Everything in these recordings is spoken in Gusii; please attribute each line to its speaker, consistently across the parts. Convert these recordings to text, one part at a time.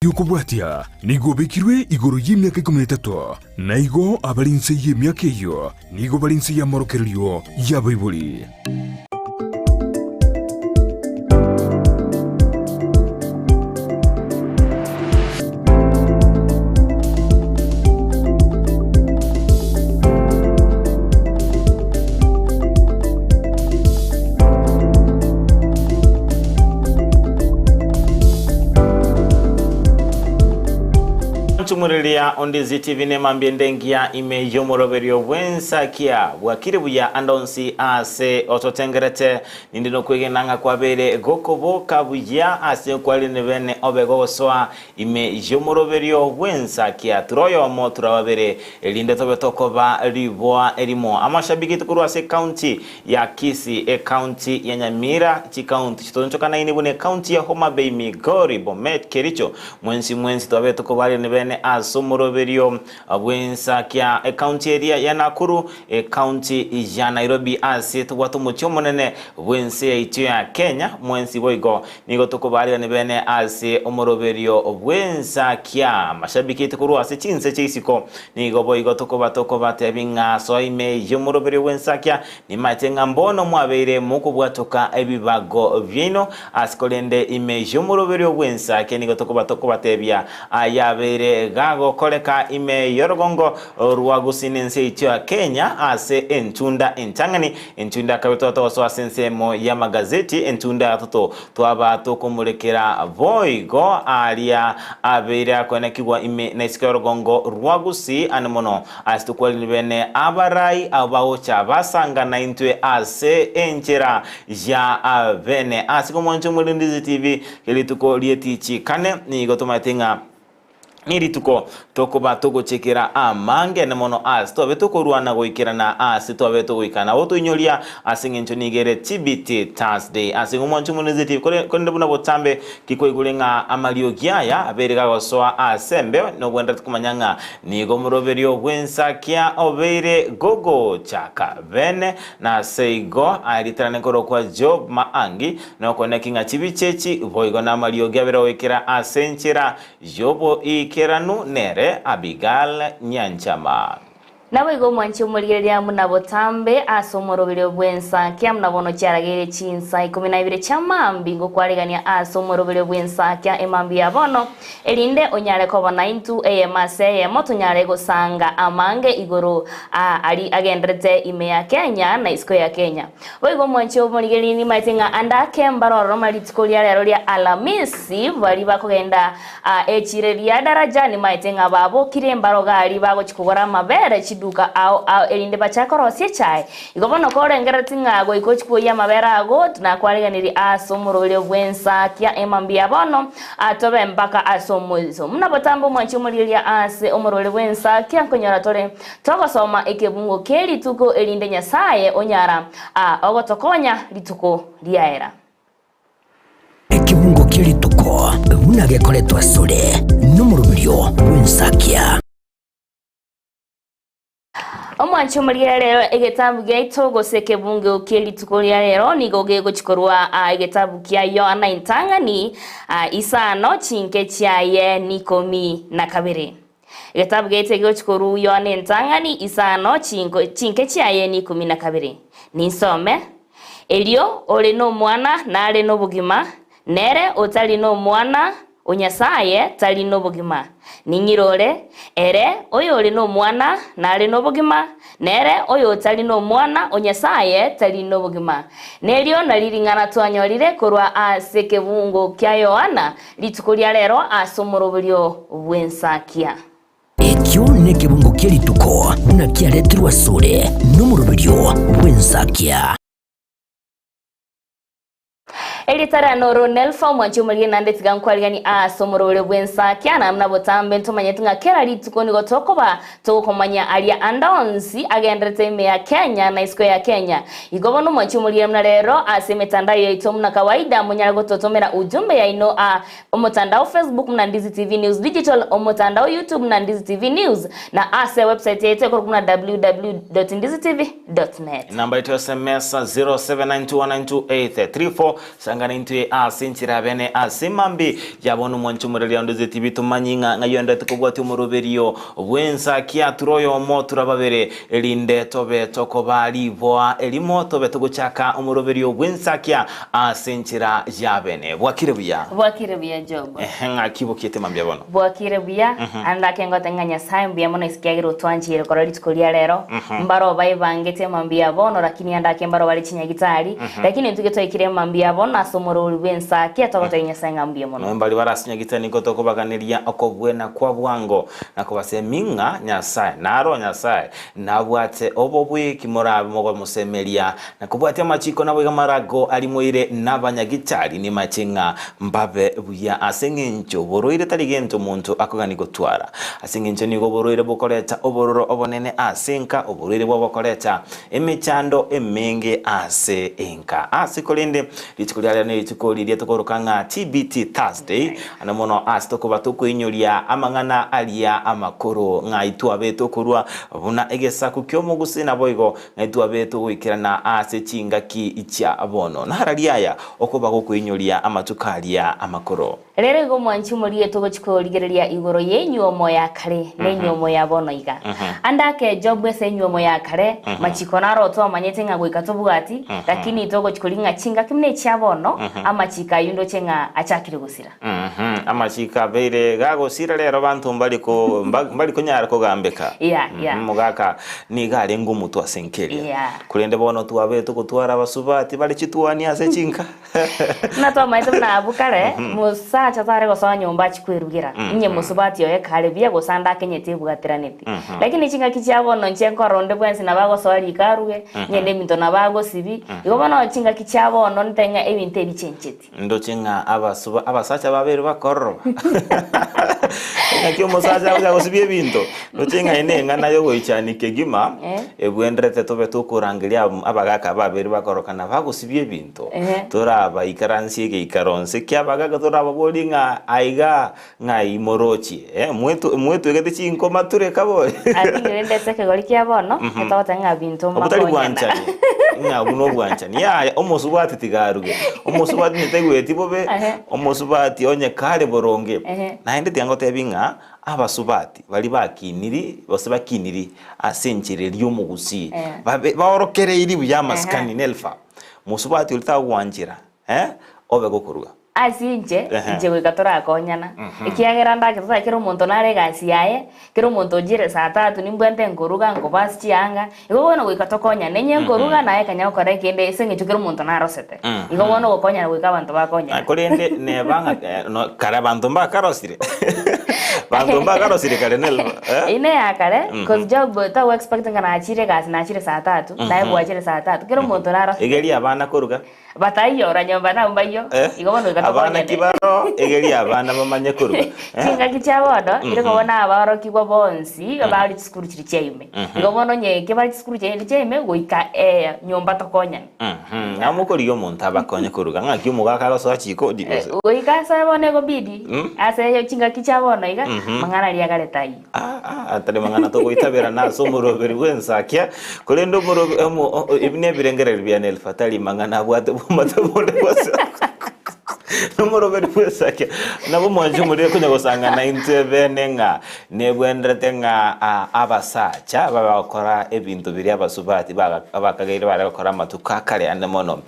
Speaker 1: Y'okobwatia nigo obekirwe igoro y'emiaka ikomi na etato, na igo abare inse y'emiaka eyio nigo bare inse y'amorokererio y'abaibori.
Speaker 2: Nchumureria onde ZTV nemambia ende engiya ime y'omoroberio bw'ensakia bwakire buya ande onsi ase ototengerete ninde nokwegena ng'a kwabeire gokoboka buya ase okwarire bene obe gogosoa Ime y'omoroberio bw'ensakia ture oyomo ture ababere, erinde tobe tokoba riboa erimo. Amashabiki korwa ase ekaunti ya Kisii, ekaunti ya Nyamira, chikaunti chitoonchokanaine buna ekaunti ya Homa Bay, Migori, Bomet, Kericho, mwensi mwensi twabe tokobarire bene ase omoroberio bw'ensakia. Ekaunti eria ya Nakuru, ekaunti ya Nairobi ase tobwate omochie omonene bw'ense yaito ya Kenya, mwensi boigo Nigo tokobarirania bene ase omoroberio bw'ensakia. Amashabiki aito korwa ase chinse chia isiko nigo boigo tokoba tokobatebia ng'a soa ime y'omoroberio bw'ensakia, nimaete ng'a mbono mwabeire mokobwatoka ebibago biaino ase korende ime y'omoroberio bw'ensakia nigo tokoba tokobatebia ayabeire gagokoreka ime y'orogongo rwa gusii nense yaito ya Kenya ase entunda entang'ani Entunda akabe twatogosoa ase ensemo y'amagazeti, entunda gatato twaba tokomorekera boigo aria abeire akoenekigwa ime na isiko y'orogongo rwa Gusii ane mono ase tokwarire bene abarai abo bagocha basanga naintwe ase enchera ya bene. Ase komwancha omorindisi TV rituko ri'etichi kane nigo tomaete ng'a Nerituko tokoba togochekera amange ane mono ase twabe tokorwana goikerana ase twabe togoika nabo toinyoria ase eng'encho nigo ere TBT Thursday ase igo mwanche omonezeti TV korende buna botambe tikwaigure ng'a amariogi aya abeire gagosoa ase embeo nobwenderete komanya ng'a nigo omoroberio bw'ensakia obeire gogochaka bene nase igo aritarane korokwa Job Maangi nokoneki ng'a chibicha echi boigo namariogi abere goikera ase enchera Y'oboikeranu nere Abigal nyanchama.
Speaker 3: Naboigo omwanche omorigereria buna botambe ase omoroberio bw'ensakia, buna bono chiarageire chinsa ikomi na ibere chia mambia, ngokwaregania ase omoroberio bw'ensakia emambia ya bono, erinde onyare koba naintwe eyemo ase eyemo, tonyare gosanga amange igoro a aria agenderete ime ya Kenya na isiko ya Kenya. Boigo omwanche omorigereria nimaete ng'a ande ake mbarororo muna rituko ria rero ria Alamisi, baria bakogenda echire ria Daraja nimaete ng'a babokire mbaroga aria bagochia kogora amabere chiduka ao ao erinde bachake korosia echae. Igo bono korengereretie ng'a goika ochie kwoyia amabere ago nakwareganirie ase omoroberio bw'ensakia emambia bono atobe mpaka ase omoiso. Buna botambe omwanche omorigereria ase omoroberio bw'ensakia nkonyora tore Togosoma ekebungo kie rituko erinde Nyasae onyara a ogotokonya rituko riaera.
Speaker 4: Ekebungo kie rituko buna gekoretwa asore nomoroberio bw'ensakia.
Speaker 3: Omwanchi omorigia rero egetabu giaito gose ekebungo kie rituko ria rero nigo gegochi korwa a egetabu kia Yohana entang'ani a isano chinke chiaye nikomi na kabere. Egetabu geite gegochia korwa Yohana entang'ani isano chinko chinke chiaye n'ikomi na kabere. Ninsome, Erio ore nomwana nare nobogima, nere otari nomwana o Nyasaye tari nobogima. Ning'irore, ere oyore nomwana nare nobogima, nere oyotari nomwana o Nyasaye tari nobogima. Nerio nari ring'ana twanyorire korwa ase ekebungo kia Yohana Rituko ria rero ase omoroberio bw'ensakia.
Speaker 4: Ekio nekebungo kie rituko buna kiaretirwe asore nomoroberio bw'ensakia.
Speaker 3: Erieta riane oro Nelfa, omwanchi omorige naende tiga nkwariganie ase omoroberio bw'ensakia, na buna botambe ntomanyeti ng'a kera rituko nigo tokoba Tokomanya aria ande onsi agenderete ime ya Kenya na isiko ya Kenya. Igo bono mwanche omorire buna rero ase emetandao yaito buna kawaida monyare gototomera ujumbe yaino a omotandao Facebook buna Ndizi TV News Digital, omotandao YouTube buna Ndizi TV News na ase website yaito ekorokwa buna www.ndizitv.net.
Speaker 2: Enamba yaito ya SMS 0792192834. gosangana intwe ase enchera ya bene ase mambi ya bono mwanche omoreri onde TV tomanyi ng'a ng'ai oendete kobwatia omoroberio bw'ensakia ture oyomo ture babere erinde tobe tokoba riboa erimo tobe togochaka omoroberio bw'ensakia ase enchera ya bene. Bwakire buya?
Speaker 3: Bwakire buya Job.
Speaker 2: Ehe ng'aki bokiete mambia bono?
Speaker 3: Bwakire buya, ande ake ngote ng'a Nyasae mbuya mono ekiagera otwancheire korora rituko ria rero, mbaro baebangete mambia bono lakini ande ake mbaro bare chinyagitari, lakini intwe twaikire mambia bono ase omorori bw'ensake togotebia Nyasae ng'a mbuya mono.
Speaker 2: Nonya mbaria bare ase nyagitari nigo tokobaganeria okobwena kwa bwango, na kobasemia ng'a Nyasae naro Nyasae nabwate obobui ki morabe mogomosemeria, na kobwatia amachiko naboigo amarago arimoire nabanyagitari nimache ng'a mbabe buya ase engencho oborwaire tari gento omonto akogania gotwara. Ase engencho nigo oborwaire bokoreta obororo obonene ase enka, oborwaire bwobokoreta emechando emenge ase enka. Ase korende rituko ria rero nerituko riria tokoroka ng'a TBT Thursday, ande mono ase tokoba tokoinyoria amang'ana aria amakoro ng'a itwabete okorua buna egesaku ki'omogusii naboigo ng'a itwabete ogoikerana ase chingaki chia bono. Narari aya okoba gokoinyoria amatuko aria amakoro.
Speaker 3: Rero igo omwanchi omorie togochia korigereria igoro y'enyuomo ya kare na enyuomo ya bono iga. Ande ake Job ase enyuomo ya kare, machiko naro twamanyete ng'a goika tobwati, lakini togochia korigia ng'a chingaki buna echia bono, amachiko ayio ndoche ng'a achakire gosira.
Speaker 2: Amachiko abeire gagosira rero banto mbari ko mbari konyara kogambeka.
Speaker 3: Yeah, yeah.
Speaker 2: Omogaka nigo arenge omotwe ase enka eria.
Speaker 3: Yeah.
Speaker 2: Korende bono twabete togotwara abasubati bare chituani ase chinka.
Speaker 3: Buna twamaete buna abwo kare, mosacha tare gosoa nyomba achie kwerugera, inye mosubati oye kare buya gose ande akenyete ebwateraneti. Lakini chingaki chia bono inche nkorora onde bwensi nabo agosoa riko aruge, inye neminto nabo agosibi, igo bono chingaki chia bono nte ng'a ebinto ebi chencheti.
Speaker 2: Ndoche ng'a abasuba abasacha babere bakororoba. Ng'aki omosacha agocha gosibia ebinto, ndoche ng'a eye neng'ana yogoichania kegima, ebwenderete tobe tokorangeria abagaka babere bakorokana bagosibia ebinto. Torabaikaransie egeikaronse ki'abagaaka, torababorie ng'a aiga ng'ai morochie, eh, mwetwegete chinkoma tureka bori.
Speaker 3: Lakini rende ase ekegori kia bono, etogoteba ng'a binto
Speaker 2: Obwo tari
Speaker 3: mbakonyana.
Speaker 2: bwanchani, ng'a obwo nobwanchani. Yaya, omosubati tiga aruge, omosubati onye taigweti bobe,
Speaker 3: Ehe.
Speaker 2: omosubati onye kare boronge.
Speaker 3: Ehe.
Speaker 2: Naende tiga ngotebi ng'a, abasubati baria bakiniri, gose bakiniri ase enchera eria y'omogusii,
Speaker 3: Eh.
Speaker 2: babe baorokereiri buya amasikani
Speaker 3: Ehe.
Speaker 2: nelfa. Mosubati oria tagwanchera, eh, obe gokoruga.
Speaker 3: Ase inche,
Speaker 2: Ehe.
Speaker 3: inche goika torakonyana, ekiagera ndake totae kera omonto nare egasi yaye, kera omonto ochire saa tatu nimbwate nkoruga, nkobasi chianga, igo bono goika tokonyane, onye nkoruga naye kanya gokora ekende ase eng'encho kera omonto narosete. Igo bono ogokonyana goika abanto bakonyana.
Speaker 2: Korende neba ng'a eh, no, kare abanto mbakarosire banto mbakarosire kare nel eh?
Speaker 3: Eyio neya kare, cause job togo expect ng'a nachire egasi nachire saa tatu, naye gwachire saa tatu, kera omonto narosete.
Speaker 2: Egeria abana koruga.
Speaker 3: Bataiyo ora nyomba nabo mbaiyo,
Speaker 2: Eh,
Speaker 3: igo bono goika
Speaker 2: abana ki
Speaker 3: tokonyane.
Speaker 2: baro egeria abana bamanye koruga eh?
Speaker 3: Chingaki chia bono, ere kobona abaorokigwa bonsi bare chisukuru chiria chia ime. Igo bono onye eke bare chisukuru chiria chia ime goika nyomba tokonyane.
Speaker 2: Ng'a mokorigia omonto abakonye koruga, ng'aki omogaka agosoa chikoni gose?
Speaker 3: Goika ase bono egobidi, ase chingaki chia bono iga, mang'ana aria agare taiyo.
Speaker 2: Ah, ah, atari mang'ana togoitaberana ase omoroberi bw'ensakia, korende omorobe omo o- o- ebi nebirengererio biane elfa, tari mang'ana abwate obomate bonde bwonsi. Nomoroberi bw'ensakia, nabo mwanche omorire konya gosang'ana intwe bene ng'a Nebwenerete ng'a abasacha babe bagokora ebinto biria abasubati abakageire bare gokora amatuko a kare ande mono,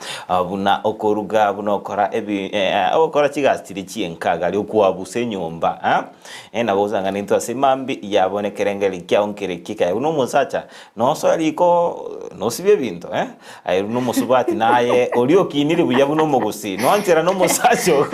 Speaker 2: buna okoruga, buna okora ebi ogokora chigasi chiria chi'enka aria okwabusa enyomba. Nabo gosang'ana intwe ase mambia yabo nekerengererio kiao nkere ki ekiagera buna omosacha nosoe riko nosibie ebinto, aye buna omosubati naye oria okinire buya buna omogusii noanchera nomosacha oo.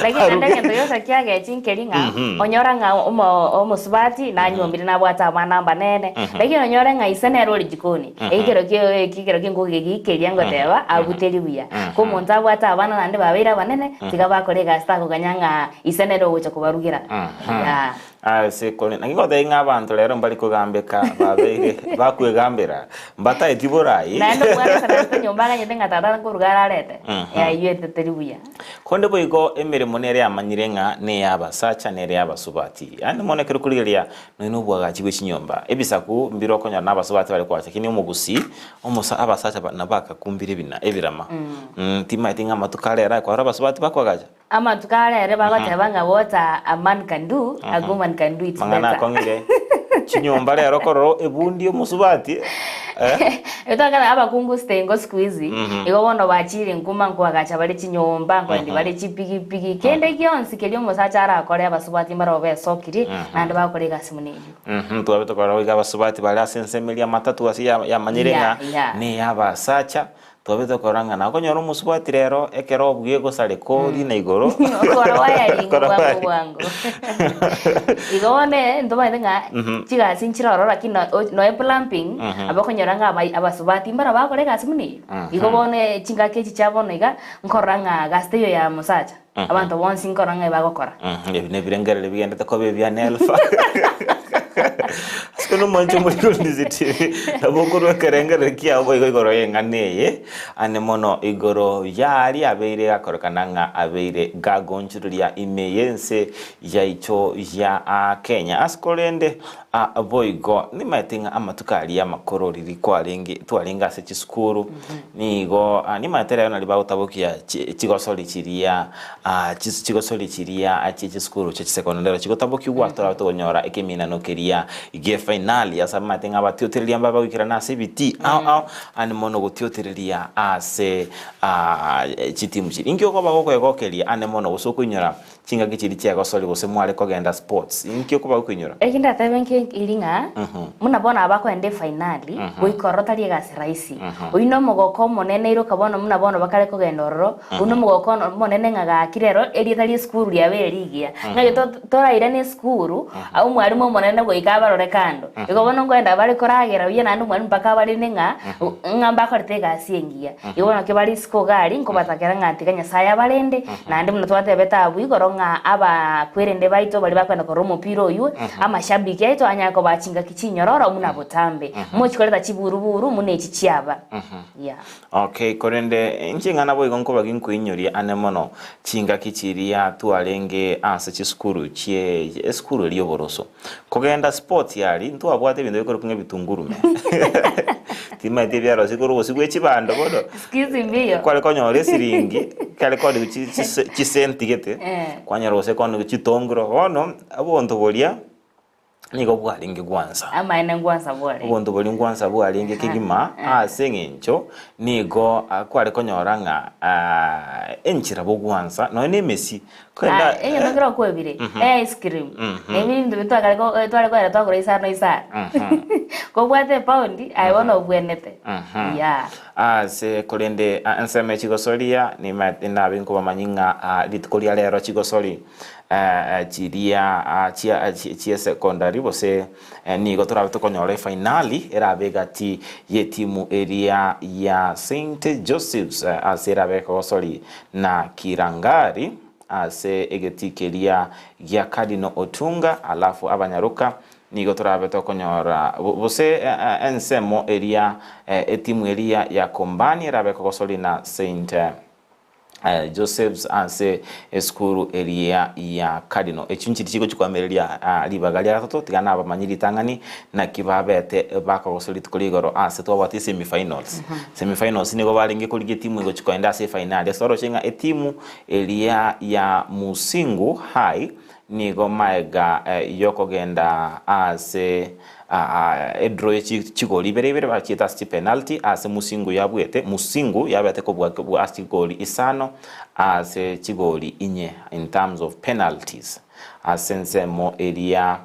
Speaker 3: Lakini naende egento gionsi kiagechi nkeri ng'a onyora ng'a omo omosubati nanyuomire nabwate abana abanene, lakini onyore ng'a ise nere ore jikoni, ekero kio ekero ki'engogi giikeria ngoteba abuteri buya. Ko omonto abwate abana naende babeire abanene, tiga bakore egasi takoganya ng'a ise nere ogocha kobarugera. Yeah.
Speaker 2: Ase kore, naki ngotebia ng'a abanto rero mbari kogambeka, babeire bakwegambera, mbataeti borai.
Speaker 3: Naende omwana ase naete nyomba aganyete ng'a tata nkoruga ararete, ayio ete teri buya.
Speaker 2: Konde boigo emeremo nere yamanyire ng'a ney'abasacha nere y'abasubati. Yaani mono ekero okorigereria nonya na obwagachi bwe chinyomba, ebisaku mbire okonyora na abasubati bare koagacha lakini omogusii, omosa abasacha ba nabo bakakumbire ebina ebirama. Timaeti ng'a amatuko arero aye kwarora abasubati bakoagacha?
Speaker 3: Amatuko arere bagoteba ng'a what a man can do, a woman can do it
Speaker 2: Mang'ana
Speaker 3: better.
Speaker 2: akong'ire. Chinyomba rero korora ebundi omosubati eh.
Speaker 3: Etwakera abakungu sitengo siku hizi, igo bono bachire nkuma nkoagacha bare chinyomba, nkoendi bare chipigipigi, kende gionsi keria omosacha arakore abasubati mbarabwo besokirie, naende bagokora egasi buna eyio.
Speaker 2: Twabe tokorora goika abasubati bare ase ensemo eria amatatu ase ya- yamanyire ng'a
Speaker 3: Yeah, yeah.
Speaker 2: neya abasacha, Twabe tokora ng'a nakonyora omosubati rero ekero obuya egosareka oria na igoro.
Speaker 3: Okora wiring
Speaker 2: Okora
Speaker 3: bwango
Speaker 2: wiring.
Speaker 3: bwango. Igo bono eh, ntomanyete ng'a chigasi nchire ororo lakini no- o- noe plumbing, aba okonyora ng'a abai abasubati mbaro bagokora egasi buna eyio. Igo bono eh, chingaki echi chia bono iga, nkorora ng'a gasi teiyo ya mosacha, abanto bonsi nkorora ng'a ebagokora.
Speaker 2: Ebi nebirengererio bigendete koba ebia Nelfa. Ase nomwanche omorikori TV, nabo okorwa ekerengererio kiao boigo igoro y'eng'ana eye, ane mono igoro y'aria abeire gakorekana ng'a abeire gagonchureria ime y'ense yaito ya Kenya. Ase korende boigo nimaete ng'a amatuko aria amakoro riria kwarenge twarenge ase chisukuru, Nigo nimaete rero naria bagotabokia chigosori chiria chigosori chiria chie chisukuru chia chisekondari chigotabokigwa torabe tokonyora ekeminano keria gie finali ase amaete ng'a abatiotereria mbabe bagoikerana ase ebitii ao ao ande mono gotiotereria ase chitimu chiria. Inki okoba gokoegokeria ande mono gose okoinyora Chingaki chiria chiagosori gose mware kogenda sports, inki okoba gokoinyora?
Speaker 3: Eki ndatebe nke eri ng'a buna bono aba bakoenda efainali, goika ororo tari egasi rahisi. Oyio na omogoko omonene iroka bono buna bono bakare kogenda ororo, oyio na omogoko omonene ng'a gaki rero erieta ria esukuru riabeire rigiya. Ng'aki to- torairane esukuru, omwalimu omonene goika abarore kando. Igo bono nkoenda bare koragera buya naende omwalimu mpaka abarende ng'a ng'a mbakorete egasi engiya. Igo bono ki bare isiko iga aria, nkobatakera ng'a tiga Nyasaye abarende, Naende buna twatebete abwo igoro ng'a abakwerende baito baria bakwenda korora omopira oywo, amashabiki aito anyare kobaa chingaki chinyororo buna botambe. Mochi koreta chiburuburu buna echi chiaba. Yeah.
Speaker 2: Okay, korende inche ng'a naboigo nkoba ginkoinyoria ane mono chingaki chiria twarenge ase chisukuru chie esukuru eria y'oboroso. Kogenda sports aria ntwabwate ebinto bikorokwa ng'a ebitungurume. Timaeti ebiarosia korwa obosio bwe chibando bono.
Speaker 3: Excuse mbiyo.
Speaker 2: Kware konyora esiringi, kare koniwa chi- chise- chisenti gete,
Speaker 3: Eh.
Speaker 2: kwanyora gose koniwa chitongoro. Bono, obonto boria, nigo bwarenge gwansa.
Speaker 3: Amaene ngwansa bwarenge.
Speaker 2: Obonto boria ngwansa bwarenge kegima, ase eng'encho, nigo ah, kware konyora ng'a ah, enchera bogwansa, nonya na emesi,
Speaker 3: Ah, egento nkere okwebire, e ice cream. Ebinto bi twakare ko tware kogenda twagora isano isano. Kobwate epaundi, aye bono obwenete. Yeah.
Speaker 2: Ase korende ensemo ye chigosoria nimaete nabe nkobamanyia ng'a rituko ria rero chigosori chiria chia chi'esecondary gose nigo torabe tokonyora efainali erabe egati y'etimu eria ya Saint Joseph's ase erabe ekogosori na Kirangari ase egetii keria gia Cardinal Otunga alafu abanyaroka Nigo torabe tokonyora gose ensemo eria etimu eria ya Kombani erabe kogosori na Saint Joseph's ase esukuru eria ya Cardinal. Echio nchiria chigochia koamereria ribaga ria gatato, tiga nabamanyi ritang'ani naki babete bakogosori rituko ria igoro ase twabwate semi finals. Semi finals nigo barenge korigia etimu egochia koenda ase efainali ase oroche ng'a etimu eria ya Musingu High Nigo maega y'okogenda ase edraw ye chigori ibere ibere bachiete ase chipenalty ase Musingu yabuete, Musingu yabete kobua kobua ase chigori isano ase chigori inye in terms of penalties ase ensemo eria.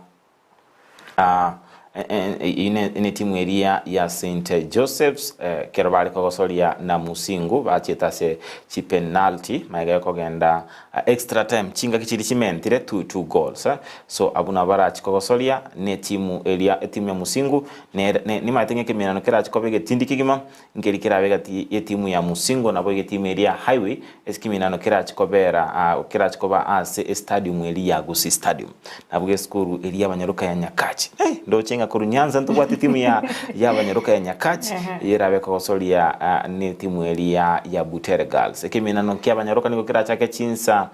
Speaker 2: Netimu eria ya St Joseph's ekero bare kogosoria na Musingu bachiete ase chipenalty magega yokogenda extra time chingaki chiria chimentire 2 goals so abwo nabo barachi kogosoria netimu eria etimu ya Musingu nimaete ng'a ekeminano kerachi koba egetindi kegima Nkeri kerabe egati y'etimu ya Musingo naboigo etimu eria ya Highway, ase kiminano kerache kobera kerache koba ase estadium eria ya Gusii Stadium. Naboigo esukuru eria y'abanyaroka ya Nyakachi. Eh, ndoche ng'a. korwa Nyanza ntobwate etimu ya y'abanyaroka ya Nyakach eyio erabe ekogosoria netimu eria ya Butere Girls. Ekeminano ki'abanyaroka nigo kerachake chinsa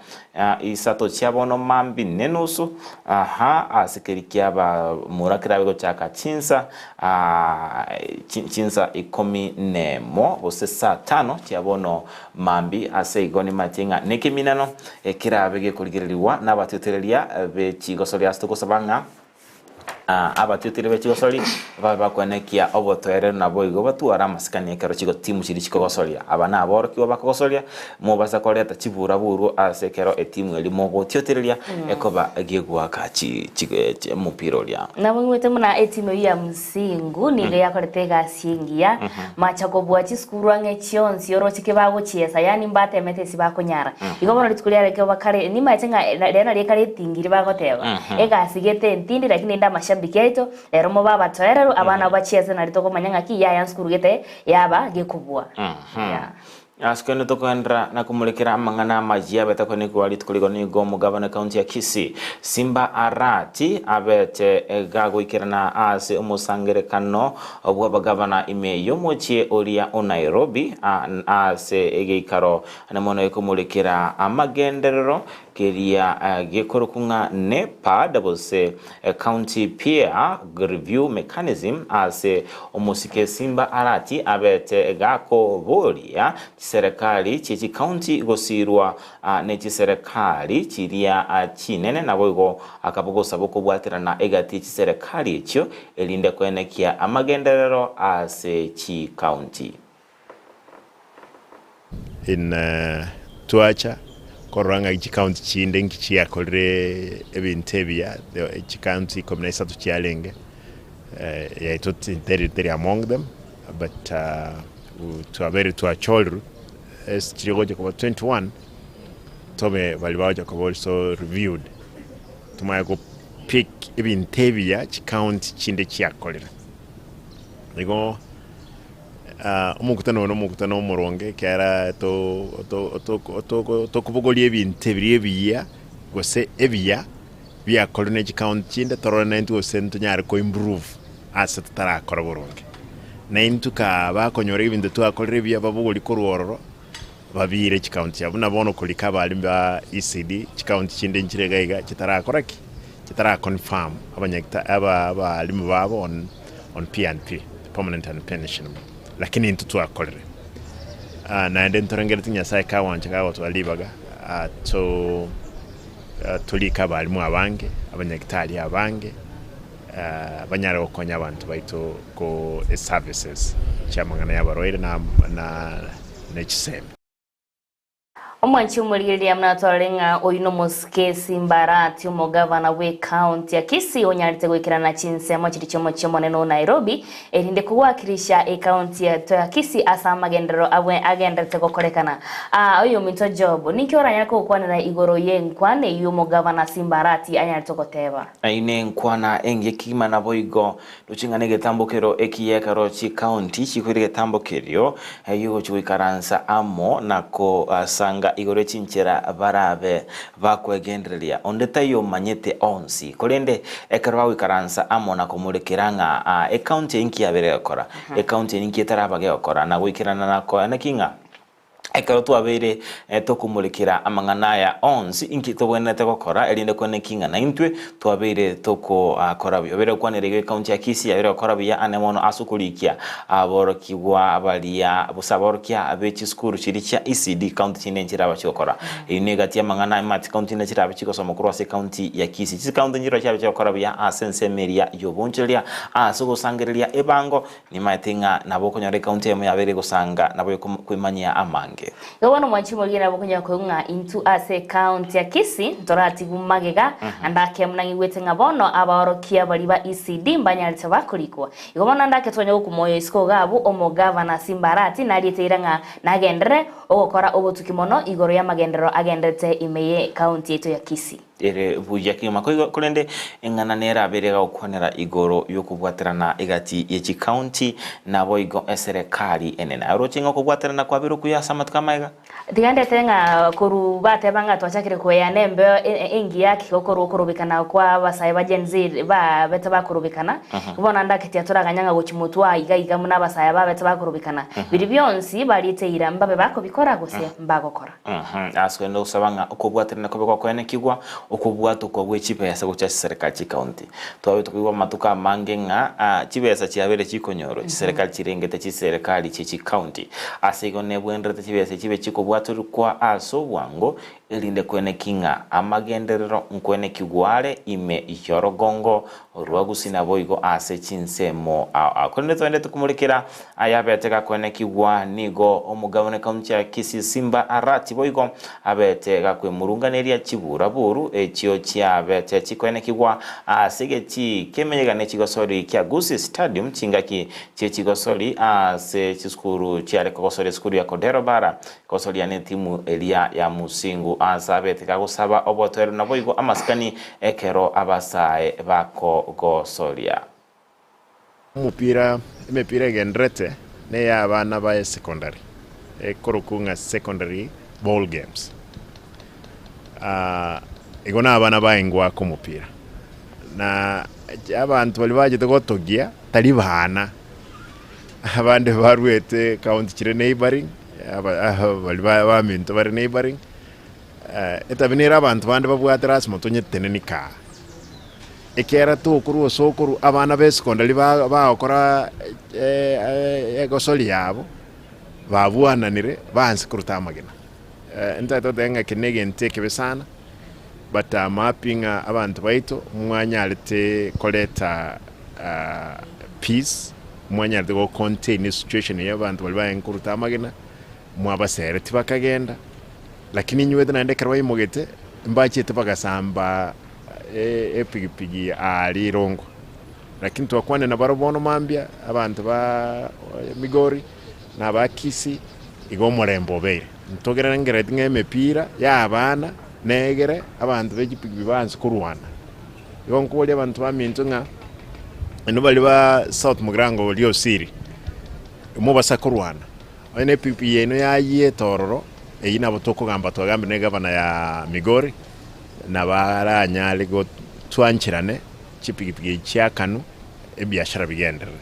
Speaker 2: isato chia bono mambia nenusu aha ase keria ki'abamura kerabe gochaka chinsa chinsa ikomi nemo gose saa tano chia bono mambia. Ase igo nimache ng'a nekeminano kerabe gekorigererigwa nabatiotereria be chigosoria ase togosaba ng'a Abatioteria be chigosori babe bakwenekia obotoereru naboigo batware amasikani ekero chigotimu chiria chikogosoria. Aba naborokigwa bakogosoria, mobasa koreta chiburaburu ase ekero etimu eria mogotiotereria ekoba gegoaka omopira oria.
Speaker 3: Nabo ng'wete buna etimu eyio ya Msingu nigo yakorete egasi engiya, macha kobua chisukuru ang'e chionsi oroche ki bagochiesa, yaani mbatemete ase bakonyara. Igo bono rituko riare koba kare, nimaete ng'a rero nario ekare etingiri bagoteba, egasi gete entindi lakini rende amashabiki aito, rero mobe abatoereru, abana abo bachiese nario tokomanya ng'aki yaya nsukuru gete yaba gekobua. Yeah.
Speaker 2: Ase kende tokoenderera na komorekera amang'ana amayia abete koenekigwa rituko rigo nigo omogabana ekaunti ya Kisii, Simba Arati abete gagoikerana ase omosangerekano bw'abagabana ime y'omochie oria o Nairobi ase egeikaro Ane mono ekomorekera amagenderero keria gekorokwa ng'a NEPAD gose County Peer Review Mechanism ase omosike Simba Arati abete gakoboria chiserekari chie chicounty gosirwa ne chiserekari chiria chinene naboigo akaba gosaba okobwaterana egati ye chiserekari echio erinde koenekia amagenderero ase chicounty.
Speaker 5: In twacha korora ng'a chicounty chinde nki chiakorire ebinto ebiya, chicounty ikomi na isato chiarenge, yaito teri teri among them, but twabeire twachorirwe ase chiri gocha koba 21, tobe baria bagocha koba also reviewed, tomanye go pick ebinto ebiya chicounty chinde chiakorire. Igo. Omokutano oyo nomokutano omoronge, ekiagera tokobogoria ebinto ebiria ebiya gose ebiya biakorire ne chikaunti chinde torore naintwe gose ntonyare ko improve ase totarakora boronge. Naintwe kaa bakonyora ebinto twakorire ebiya babogorie korwa ororo babiire chikaunti chiabo. Buna bono korika abalimu ba ECD chikaunti chinde nchire iga iga chitarakora ki? Chitara confirm abanyagita aba abalimu babo on on P and P, permanent and pensionable. Lakini intwe twakorire. Naende ntorengeretie Nyasaye kagwancha kagotwara ribaga to torike abalimu abange, abanyagitari abange, banyare gokonya abanto baito ko eservices chiamang'ana y'abarwaire na na ne chisemi.
Speaker 3: Omwanchi omorigereria buna twarore ng'a oyio nomosike Simba Arati omogavana bw'ecounty ya Kisii onyarete goikerana chinsemo chiria chi'omochie omonene o Nairobi erinde kowakilisha ecounty yaito ya Kisii ase amagenderero abwe agenderete gokorekana. Aa oyominto Job, ninki oranyare kogokwanera igoro y'enkwana eyio omogavana Simba Arati anyarete goteba?
Speaker 2: Eyio nenkwana engiya kegima naboigo Roche ng'a negetambokero ekiya ekero chikaunti chikoira egetambo kerio gigochia goikaransa amo na kosanga igoro ye chinchera barabe bakwegendereria. Onde taiyo omanyete onsi, korende ekero bagoikaransa amo na komorekera ng'a ekaunti eye inki yabere egokora, ekaunti eye ninki etaraba gegokora, na goikerana na koeneki ng'a Ekero twabeire tokomorekera amang'ana aya onsi, inki togwenerete gokora erinde kwane ki ng'a naintwe twabeire tokokora buya? Obeire gokwanera igo ekaunti ya Kisii yabeire gokora buya ane mono ase okorikia aborokigwa baria gose aborokia be chisukuru chiria chia ECD kaunti chinde nchirabe chigokora. Eyio negati y'amang'ana emati kaunti chinde chirabe chigosoma korwa ase ekaunti ya Kisii. Chikaunti nchiroo chiabe chigokora buya ase ensemo eria y'obonchoreria ase ogosangereria ebango Nimaete ng'a nabo okonyora ekaunti eyemo yabeire egosanga nabo yokwemanyia amange.
Speaker 3: Igo bono mwanche morigie nabo okonyora koigwa ng'a intwe ase ecounty ya Kisii ntoratigwe magega, ande ake buna ng'igwete ng'a bono abaorokia baria ba ECD mbanyarete bakorikwa. Igo bono ande ake twanya gokuma oyo isiko iga abwo omogavana Simba Arati nariete eira ng'a nagenderere ogokora obotuki mono igoro y'amagenderero agenderete ime ye county yaito ya Kisii.
Speaker 2: Ere buya kegima. Korende eng'ana nerabe ere egokwanera igoro y'okobwaterana egati ye chikaunti naboigo eserekari enene. Aye oroche ng'a okobwaterana kwabeire okuya ase amatuko amaiga?
Speaker 3: Tiga ndete ng'a korwa bateba ng'a twachakire koeyana embeo engiya ki gokorwa okorobekana kwa abasae ba Gen Z babete bakorobekana, bono ande ake tiatoraganya ng'a gochia motwe aa iga iga buna abasae aba babete bakorobekana, biria bionsi bariete eira mbabe bakobikora gose mbagokora.
Speaker 2: Ase korende gosaba ng'a okobwaterana kobe gokoenekigwa, okobwatokwa gwe chibesa gochia ase chiserikali chi'ecounty. Twabete koigwa amatuko amange ng'a chibesa chiabeire chikonyorwa chiserikali chirengete chiserikali chie chicounty. Ase igo nebwenerete chibesa echi chibe chikobwatorokwa ase obwango, erinde kweneki ng'a amagenderero nkwenekigwa are ime y'orogongo rwa Gusii naboigo ase chinsemo ao ao. Korende toendete komorekera ayabete gakwenekigwa nigo omogabane ekaunti ya Kisii Simba Arati boigo abete gakwemurunganeria chiburaburu echio chiabete chikoenekigwa ase egetii ki'emeyega ne chigosori kia Gusii Stadium chingaki chie chigosori ase chisukuru chiare kogosoria esukuru ya Kodero Bara gosoria netimu eria ya Musingu ase abete gagosaba obotoereru naboigo amasikani ekero abasae bakogosoria.
Speaker 5: Omopira, emepira egenderete neya abana ba esecondary, ekorokwa ng'a secondary ball games. Igo na abana baye ngoaka omopira, na abanto baria bachete gotogia tari bana, abande baruete county chire neighbouring, baria baminto bare neighbouring, etabi nere abanto bande babwate lasima tonyeteneni kaa. Ekiagera tokorwa ase okorwa abana b'esekondari bagokora egosori yabo, babwananire baanse koruta amagena. Ntagete goteba ng'a eke negento ekebe sana, but am happy ng'a abanto baito mwanyarete koreta peace, mwanyarete go contain esituation eye abanto baria barenge koruta amagena, mwabaseretie bakagenda, lakini inywete naende ekero baimogete, mbachete bagasamba epigipigi aa rirongo. Lakini twakwane nabarabwo bono mambia, abanto ba Migori na aba Kisii, igo omorembe obeire. Ntogerengereti ng'a emepira ya abana negere abanto be chipigipigi baanse korwana. Igo nkoboria abanto baminto ng'a inwe baria ba South Mugirango oria Osiri, mobasa korwana, onye ne epigipigi yaino yayiete ororo, eyio nabo tokogamba twagambire na egavana ya Migori, Nabaranyare gotwancherane chipigipigi echi chiakanwe, ebiashara bigenderere.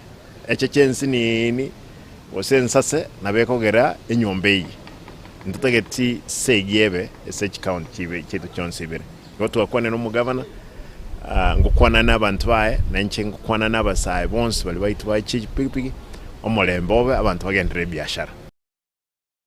Speaker 5: Eche chi'ensinini gose ensase nabo ekogera enyomba eyie. Ntotageti segi ebe ase chikaunti chibe chiaito chionsi ibere. Igo twakwanire na omogavana, ngokwana na abanto baye, na inche ngokwana na abasae bonsi baria baito baye chipigipigi, omorembe obe abanto bagenderere ebiashara.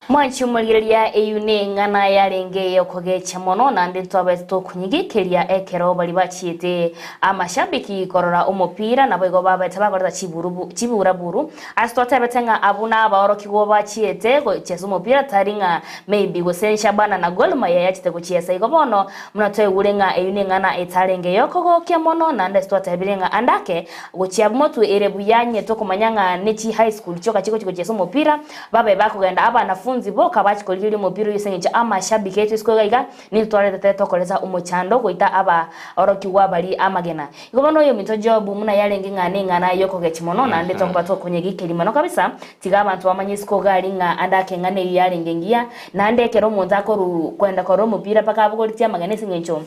Speaker 3: Mwanche omorigereria eyio neng'ana yarenge ey'okogecha mono, naende ntwabete tokonyigikeria ekero baria bachiete amashabiki korora omopira, naboigo babete bakoreta chiburubu chiburaburu. Ase twatebete ng'a abwo nabaorokigwa bachiete gochiesa omopira tari ng'a maybe gose Shabana na Gor Mahia yachete gochiesa. Igo bono buna twaigure ng'a eyio neng'ana etarenge ey'okogokia mono, naende ase twatebire ng'a ande ake gochia motwe ere buya onye tokomanya ng'a ne chi high school chioka chigochi gochiesa omopira, Babe bakogenda abanafunzi boka bachie korigereria omopira oyio ase engencho amashabiki aito isiko iga iga nintwe twaretete tokoreta omochando goita abaorokigwa baria amagena. Igo bono oyominto Job buna yarenge ng'a neng'ana y'okogechia mono naende tokoba tokonyegikeria mono kabisa, tiga abanto bamanye isiko iga aria ng'a ande ake eng'ana eyio yarenge engiya, naende ekero omonto akoru kwenda korora omopira mpaka abogoretie amagena ase engencho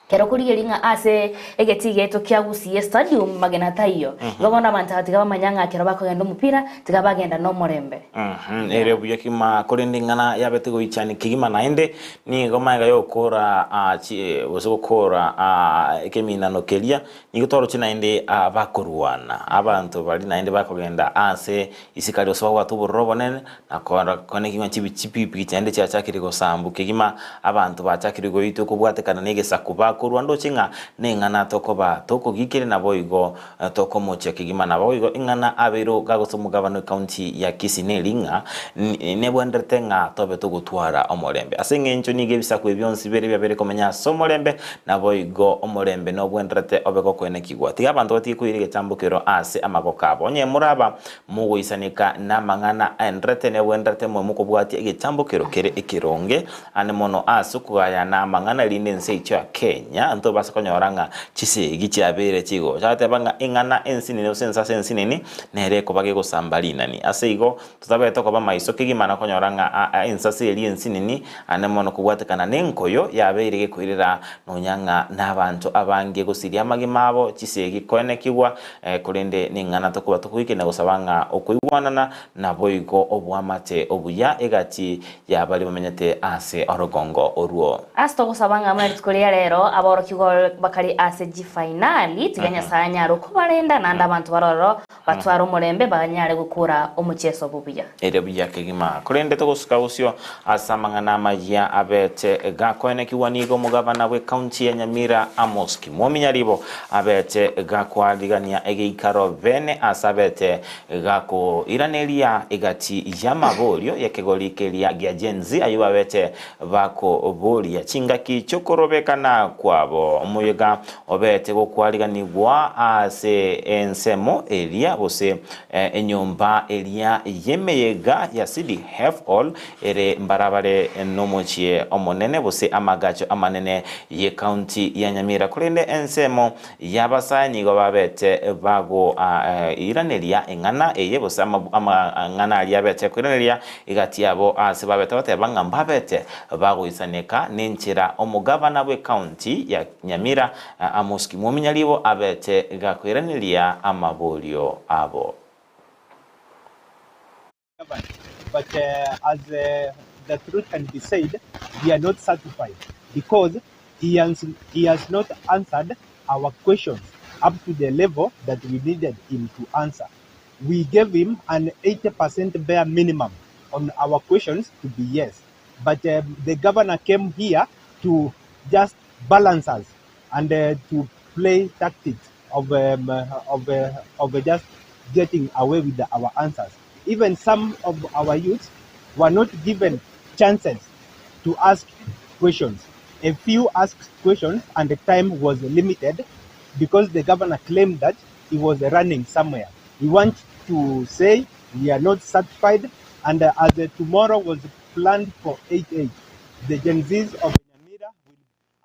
Speaker 3: Kero korigereria ng'a ase egetii giaito kia Gusii Stadium magena taiyo, igo bono abanto aba tiga bamanya ng'a kero bakogenda omopira tiga bagenda nomorembe.
Speaker 2: Ere buya kegima, korende ing'ana yabete goichani kegima naende, nigo magega y'ogokoora gose gokoora ekeminano keria, nigo twaroche naende abakorwana, abanto baria naende bakogenda ase isiko aria gose babwate obororo obonene, Na korora kegima chipigipigi chiaende chiachakire gosambu kegima, abanto bachakire goitwa kobwatekana negesaku bakorwa ndoche ng'a neng'ana tokoba tokogikeria naboigo tokomochia kegima naboigo ing'ana abeire gagose omogabana ecounty ya Kisii neri ng'a nebwenerete ng'a tobe togotwara omorembe ase eng'encho nigo ebisaku ebi bionsi bire biabeire komenya ase omorembe naboigo omorembe nobwenerete obe gokoenekigwa tiga abanto batige koira egechambokero ase amaboko abo onye moraba Mogoisaneka namang'ana aenderete nebwenderete moe mokobwatia egetambo kero kere ekeronge, ande mono ase okogayana amang'ana erinde ense yaito ya Kenya. Kenya ntobasa konyora ng'a chisegi chiabeire chigocha. Agateba ng'a eng'ana ensinini gose ensase ensinini nere ekoba gegosamba rinani. Ase igo totabete koba maiso kegima na konyora ng'a ensase eria ensinini ane mono kobwatekana nenkoyo yabeire gekoirera nonya ng'a nabanto abange gosiria amagima abo chisegi koenekigwa korende neng'ana tokoba tokoigena gosaba ng'a okoigwanana naboigo oboamate obuya egati ya baria bamenyete ase orogongo orwo.
Speaker 3: Ase togosaba ng'a buna rituko ria rero aborokigwa bakare ase chifainali, tiga Nyasae anyare okobarenda, naende abanto bare ororo batware omorembe banyare gokora omocheso obo buya.
Speaker 2: Ere buya kegima. Korende togosuka bosio ase amang'ana amayia abete gakoenekigwa nigo omogabana bw'ecounty ya Nyamira Amos Kimwomi Nyaribo abete gakoarigania egeikaro bene ase abete Gakoiraneria egati y'amaborio y'ekegori keria gia Gen Z ayio babete bakoboria chingaki chi'okorobekana kwabo. Omoyega obete gokwariganigwa ase ensemo eria gose enyomba eria y'emeyega ya City Health Hall ere mbarabare nomochie omonene gose amagacho amanene y'ecounty ya Nyamira korende ensemo Y'abasae nigo babete bagoiraneria eng'ana eye, gose amang'ana aria abete koiraneria egati yabo aase babete bateba ng'a mbabete bagoisaneka nenchera omogavana bw'ecounty ya Nyamira Amos Kimwomi Nyaribo abete gakoiraneria amaborio abo.
Speaker 6: But as the truth can be said, we are not satisfied because he has, he has not answered our questions up to the level that we needed him to answer. We gave him an 80% bare minimum on our questions to be yes. But the governor came here to just balance us and to play tactics of, of, of just getting away with our answers. Even some of our youths were not given chances to ask questions. A few asked questions and the time was limited because the governor claimed that he was running somewhere. We want to say we are not satisfied and as tomorrow was planned for 8-8, the Gen Zs of Nyamira will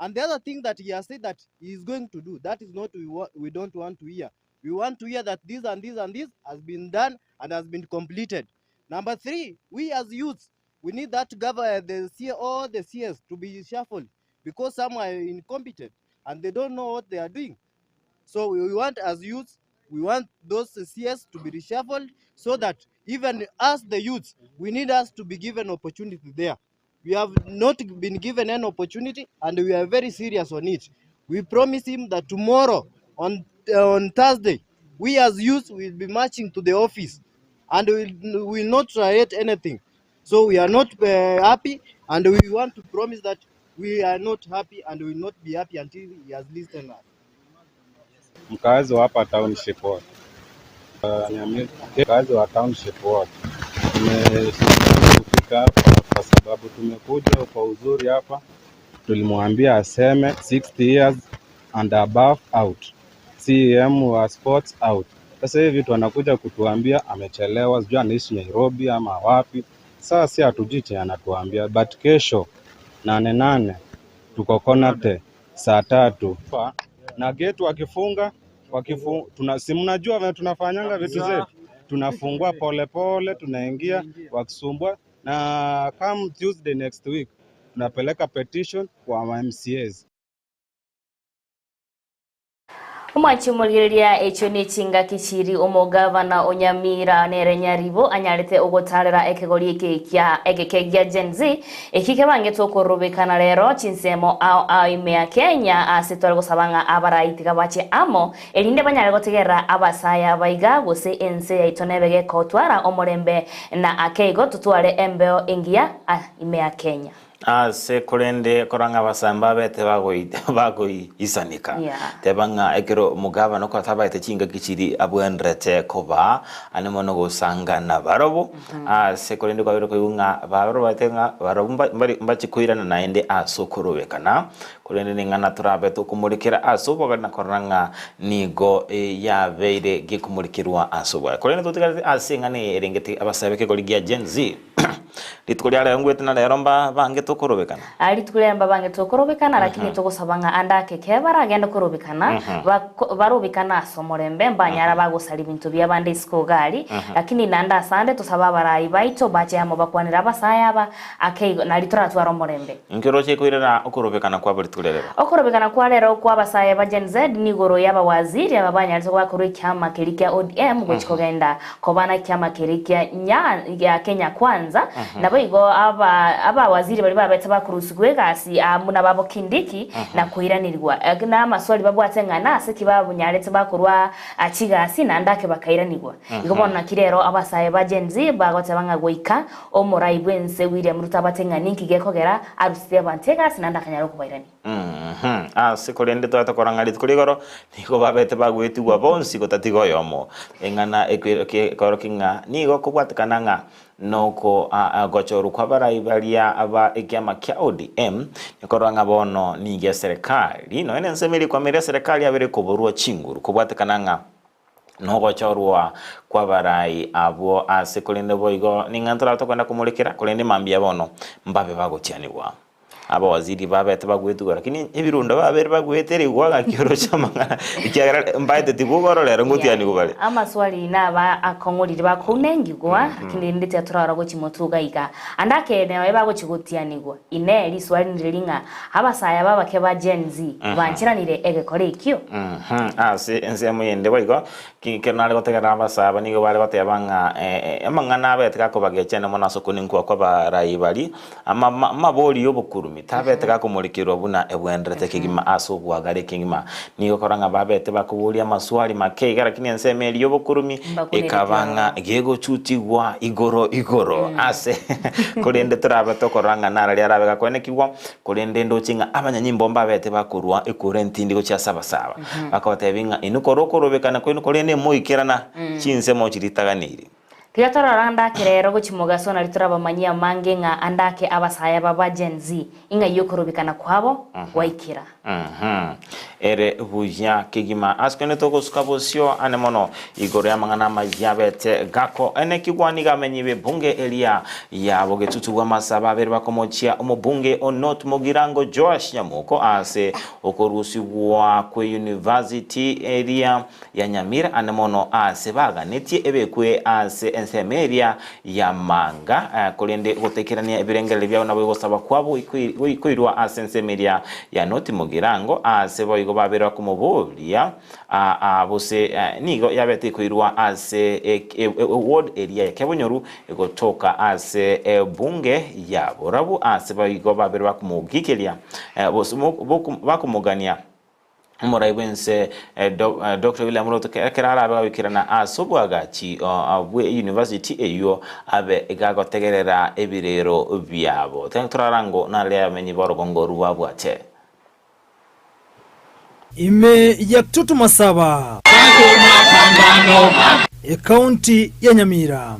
Speaker 7: And the other thing that he has said that he is going to do, that is not we, wa- we don't want to hear. We want to hear that this and this and this has been done and has been completed. Number three, we as youths, we need that governor, the C, all the CS to be shuffled because some are incompetent and they don't know what they are doing. So we want as youths, we want those CS to be reshuffled so that even us, the youths, we need us to be given opportunity there. We have not been given an opportunity and we are very serious on it. We promise him that tomorrow, on, on Thursday, we as youths will be marching to the office and we will will not tolerate anything. So we are not happy and we want to promise that we are not happy and we will not be happy until he has listened us.
Speaker 8: Mkazi wa hapa township wote, mkazi wa township wote tumeshindwa kufika hapa kwa sababu tumekuja kwa uzuri hapa. Tulimwambia aseme 60 years and above out, CM wa sports out. Sasa hivi vitu anakuja kutuambia amechelewa, sijui anaishi Nairobi ama wapi. Sasa si hatujui chenye anatuambia, but kesho 8 8 tuko Konate saa 3 na gate wakifunga tuna, si mnajua vile tunafanyanga vitu zetu, tunafungua polepole, tunaingia wakisumbua, na come Tuesday next week tunapeleka petition kwa MCAs.
Speaker 3: Omwanchi omorigereria ekio ne chingaki chiri omogavana o Nyamira nere Nyaribo anyarete ogotarera ekegori eke kia egeke gia Gen Z eki kebangete okorobekana rero chinsemo ao ao ime ya Kenya ase tware gosaba ng'a abarai tiga bache amo erinde banyare gotegerera abasaya baiga gose ense yaito nebe gekotwara omorembe na akeigo totware embeo engiya ime ya Kenya.
Speaker 2: Ase korende korora ng'a abasae mbabete bagoisanika, teba ng'a ekero omogabana okora tabaete chingaki chiria abwenerete koba ane mono gosanga nabarobwo, ase korende kwabeire koigwa ng'a barobete ng'a barobwo mbache koirana naende ase okorobekana, korende ning'ana torabe tokomorekera ase obogare na korora ng'a nigo yabeire gekomorekerwa ase obogare. Korende totigarete ase eng'ana eye erengete abasae b'ekegori gia Gen Z. Rituko ria rero ngwete na rero mba bangete okorobekana.
Speaker 3: Aa rituko riaye mbabangete okorobekana, lakini togosaba ng'a ande ake kebe baragende korobekana, bako barobekane ase omorembe, mbanyara bagosaria ebinto bi'abande isiko iga aria, lakini naende asande tosabe abarai baito bache amo bakwanere abasae aba ake igo, nario toratware omorembe.
Speaker 2: Inki oroche koirera okorobekana kwabo rituko ria rero?
Speaker 3: Okorobekana kwa rero kwa abasae ba Gen Z nigoro y'abawaziri aba banyarete goakorwa ekiama keria kia ODM gochia kogenda Koba nekiama keria kia nya gia Kenya Kwanza, naboigo aba abawaziri baria babete bakorusigwa egasi aa buna babo Kindiki na koiranerigwa na amaswali babwate ng'a nase ki babonyarete bakorwa chigasi naende ake bakairanigwa. Igo bono naki rero abasae ba Gen Z bagoteba ng'a goika omorai bwense William Ruto abate ng'a ninki gekogera arusirie abanto egasi naende akanyara okobairania.
Speaker 2: Ase korende tware tokora ng'a rituko rigoro nigo babete bagwetigwa bonsi gotatiga oyomo. Eng'ana ekorokia ng'a nigo kobwatekana ng'a noko gochorwa kw'abarai baria ba ekiama kia ODM ekorora ng'a bono nigo eserekari nonya nensemo eria ekwamire eserekari yabere koborwa chinguru kobwatekana ng'a nogochorwa kw'abarai abwo ase korende boigo ning'a ntorabe tokwenda komorekera korende mambia bono mbabe bagotianigwa. Abawaziri babete bagwetugwa lakini ebirundo babere bagweterigwa gaki oroche amang'ana ekiagera mbaete tigogoro rero ngotianigwa bare.
Speaker 3: Amaswali naba akong'u riria bakounengigwa, lakini rinde tiatorara gochia motwe iga iga. Ande akeene babe bagochia gotianigwa. Inee, riswali ndiriri ng'a abasae aba abake ba Gen Z bancheranire egekora ekio?
Speaker 2: Ase ensemo yende boigo, ki ekero nare gotegerera abasae aba nigo bare goteba ng'a amang'ana abete gakobagecha mono ase okonenkwa kw'abarai baria, Amabori y'obokurumi tabete gakomorekerwa buna ebwenderete kegima ase oboagare kegima. Nigo korora ng'a babete bakoboria amaswali make iga lakini ensemo eria y'obokurumi ekaba ng'a gegochutigwa igoro igoro ase korende torabe tokorora ng'a nararia arabe gakoenekigwa korende ndoche ng'a abanyanyimbo mbabete bakorwa ekura entindi gochia ase abasaba bakobatebia ng'a inwe korwa okorobekana kwaino korende moikerana chinsemo chiritaganiri.
Speaker 3: Tiga torore ande ake rero gochia mogaso nario torabamanyie amange ng'a ande ake abasae aba ba Gen Z ing'ai okorobekana kwabo gwaikera.
Speaker 2: Ere buya kegima. Ase kende togosuka bosio ane mono igoro y'amang'ana amayia abete gako ene kigwa nigo amenyi b'ebunge eria ya bogetutu bw'amasabo babere bakomochia omobunge o North Mugirango Joash Nyamoko ase okorusigwa kw'eyunivasiti eria ya Nyamira ande mono aase baganetie ebekwe ase ensemo eria y'amanga, korende gotekerania ebirengererio biabo nabo gosaba kwabo koirwa ase ensemo eria ya Noti Mugirango, aase boigo baberwa komoboria gose nigo yabete ekoirwa ase eward eria ya Kebonyoru egotoka ase ebunge ya Borabu, aase boigo baberwa komogikeria gose bakomogania. Omorai bw'ense Doctor William Ruto ekero arabe gagoikerana ase obwagachi bwe university eywo abe gagotegerera ebirero biabo. Torara ngo naria abamenyi b'orogongo oru babwate.
Speaker 9: Ime ya Kitutu Masaba, Ekaunti ya Nyamira.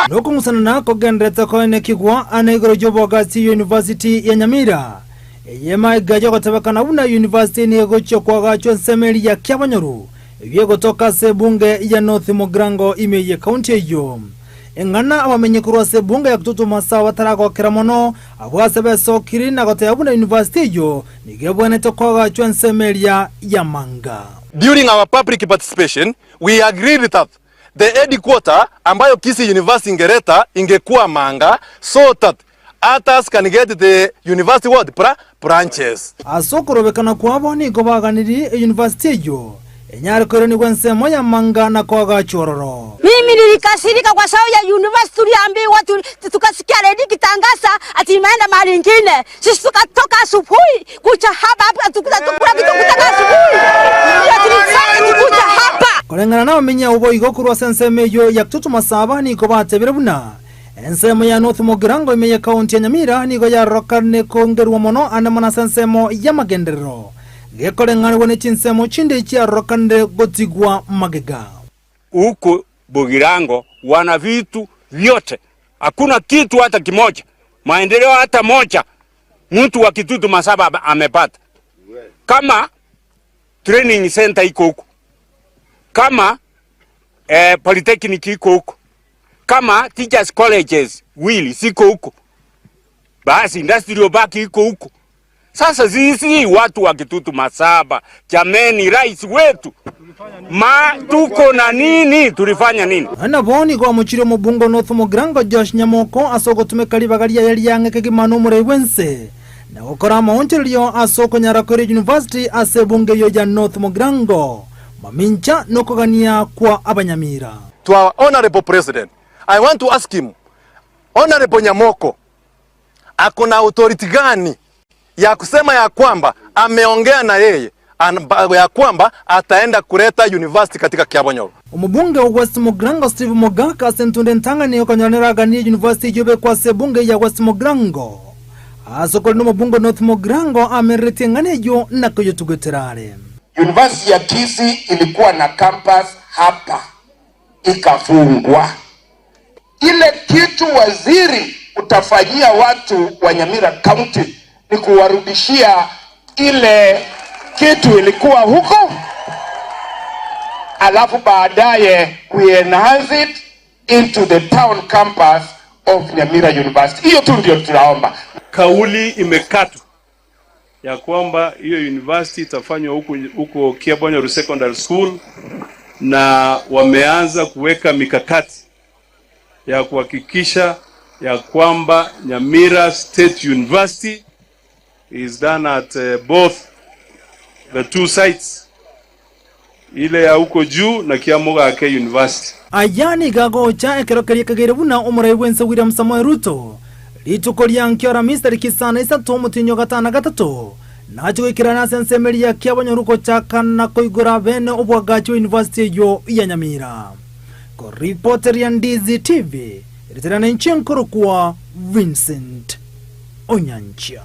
Speaker 9: Nokong'usanana kogenderete koenekigwa ane igoro y'obwagachi University ya Nyamira. Eyemo aiga y'ogotebekana buna University nigo egochia koagachwa ensemo eria ya Kiabonyoru, eyio egotoka ase ebunge ya North Mugirango ime ye county eyio. Eng'ana abamenyi korwa ase ebunge ya Kitutu Masawa bataragokera mono abwo ase besokiri na goteba buna University eyio nigo ebwenerete koagachwa ensemo eria ya Manga.
Speaker 10: During our public participation, we agreed that the headquarter ambayo Kisii University ingeleta ingekuwa Manga so that Others can get the university what? Bra branches.
Speaker 9: Ase okorobekana kwabo nigo baganirie eyunivasiti eyio enyare koiranigwa ensemo y'amanga na koagachwa ororo.
Speaker 11: Mimi nilikasirika kwa sababu ya university tuliambiwa tukasikia redio ikitangaza ati imeenda mahali ingine. Sisi tukatoka asubuhi kuja hapa hapa tukuja tukula kitu kutoka asubuhi. Ndio tulifanya tukuja hapa.
Speaker 9: Koreng'ana nabamenyi abwo boigo korwa ase ensemo eyio ya Kitutu Masaba nigo batebire buna Ensemo ya North Mugirango ime y'Ekaunti ya Nyamira nigo yarorokane kongerwa mono ande mono ase ensemo y'amagenderero, gekoreng'anigwa ne chinsemo chinde chiarorekanire gotigwa magega.
Speaker 12: Huku Bogirango wana vitu vyote, hakuna kitu hata kimoja, maendeleo hata moja mtu wa Kitutu Masaba amepata. Kama training center iko huku, kama eh, polytechnic iko huku. Kama teachers colleges wili ziko huko, basi industrial park iko huko. Sasa sisi watu wa Kitutu Masaba, jameni, rais wetu ma tuko na nini? Tulifanya nini?
Speaker 9: Nabo nigo amochirie omobunge o North Mugirango Josh Nyamoko ase ogotumeka ribaga riaye riang'e kegima nomorai bw'ense na gokora amaonchorerio ase okonyara koira university ase ebunge eyio ya North Mugirango mamincha nokogania kwa abanyamira.
Speaker 10: To our honourable president, I want to ask him, Honourable Nyamoko ako na authority gani ya kusema ya kwamba ameongea na yeye ya kwamba ataenda kuleta university katika Kiabonyoro?
Speaker 9: Omobunge o West Mugirango Steve Mogaka ase entunda entang'ani okonyora nere aganirie university eyio ebekwe ase ebunge ya West Mugirango. Ase okorenda omobunge o North Mugirango amereretie eng'ana eyio na koyetugutera are.
Speaker 13: University ya Kisii ilikuwa na campus hapa ikafungwa. Ile kitu waziri utafanyia watu wa Nyamira County ni kuwarudishia ile kitu ilikuwa huko, alafu baadaye we enhance it into the town campus of Nyamira University. Hiyo tu ndio tunaomba.
Speaker 14: Kauli imekatwa ya kwamba hiyo university itafanywa huku huko Kiabonyoru Secondary School, na wameanza kuweka mikakati ya kuhakikisha ya kwamba Nyamira State University is done at both the two sites, ile ya huko juu na Kiamogake University.
Speaker 9: Aya nigo agocha ekero keria kegeire buna omorai bw'ense William Samoei Ruto rituko ria nkio Aramisi tariki isano na isato omotienyi o gatano na gatato nache goikerana ase ensemo eria ya Kiabonyoru gochaka na koigora bene obwagachi bwa university eyio ya Nyamira. Koripoteria Ndizi TV, eritera nenche nkorokwa Vincent Onyancha.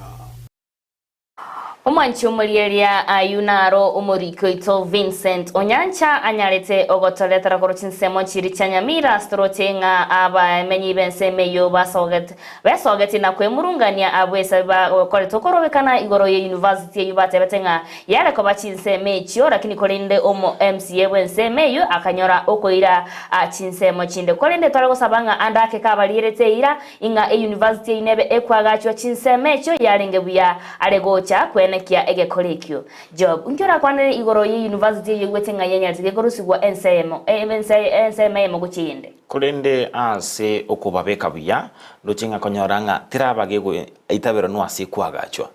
Speaker 3: Omwanchi omorieria ayio naro omoriki oito Vincent Onyancha anyarete ogotoretera korwa chinsemo chiria chia Nyamira ase toroche ng'a abamenyi b'ensemo eyio basogete besogetie na kwemurungania abwo esabi bakorete okorobekana igoro ye university eyio batebete ng'a yare koba chinsemo echio lakini korende omo MCA bw'ensemo eyio akanyora okoira chinsemo chinde korende tware gosaba ng'a ande ake kabarierete eira Ing'a eyunivasiti eyio nebe ekwagachwa chinsemo echio yarenge buya are gocha kwenekia egekora ekio. Job, inki orakwanere igoro y'eyunivasiti eyio oigwete ng'a yenyarete gekorusigwa ense eyemo ensemo eyemo gochia eyende?
Speaker 2: Korende ase okobabeka buya, ndoche ng'a konyora ng'a teraba gegoitaberanwa ase kwagachwa.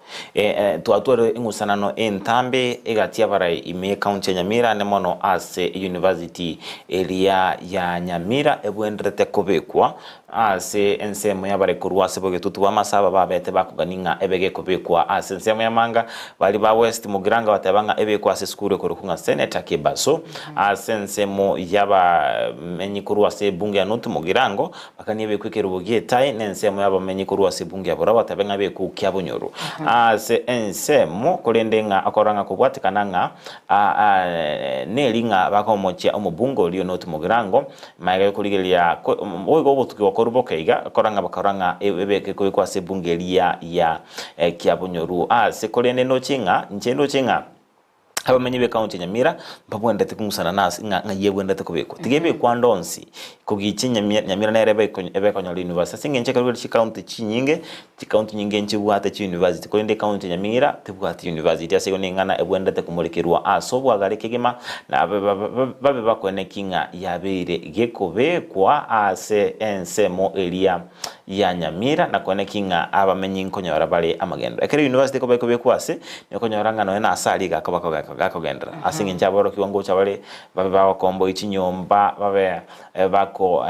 Speaker 2: Twatwarire eng'usanano entambe egati y'abarai ime y'ecounty ya Nyamira ane mono ase eyunivasiti eria ya Nyamira ebwenderete kobekwa Ase ensemo y'abare korwa ase bogetutu bw'amasabo babete bakogania ng'a ebe gekobekwa ase ensemo y'amanga, baria ba West Mugirango bateba ng'a ebekwe ase esukuru ekorokwa ng'a Senator Kebaso. Ase ensemo y'abamenyi korwa ase ebunge ya North Mugirango bakania ebekwe ekerubo gi'etai, na ensemo y'abamenyi korwa ase ebunge ya Bororo batebe ng'a ebekwe Kiabonyoru. Ase ensemo korende ng'a okorora ng'a kobwatekana ng'a neri ng'a bakomochia omobunge oria o North Mugirango, Magega y'okorigereria boigo obotuki bwakorwa boke iga, korora ng'a bakarora ng'a ebeke kobekwa ase ebunge eria ya Kiabonyoru. Ase korende ndoche ng'a inche ndoche ng'a abamenyi b'ecounty ya Nyamira mbabwenerete kong'usana na ase ng'a ng'ai ebwenerete kobekwa. Tiga ebekwe ande onsi, kogicha Nyamira Nyamira nere ebe ekonyora university ase eng'encho ekero ore chicounty chinyinge, Chikaunti nyinge nchibwate chiuniversity, korende ekaunti ya Nyamira tebwati university. Ase igo neng'ana ebwenerete komorekerwa ase obwagare kegima, na babe bakoeneki ng'a yabeire gekobekwa ase ensemo eria ya Nyamira na koeneki ng'a abamenyi nkonyora bare amagendo. Ekero university ekoba ekobekwa ase, nokonyora ng'a nonya nase aria igakoba gakogenderera. Ase eng'encho aborokigwa ngocha bare babe bagokomboyia chinyomba, babe Bako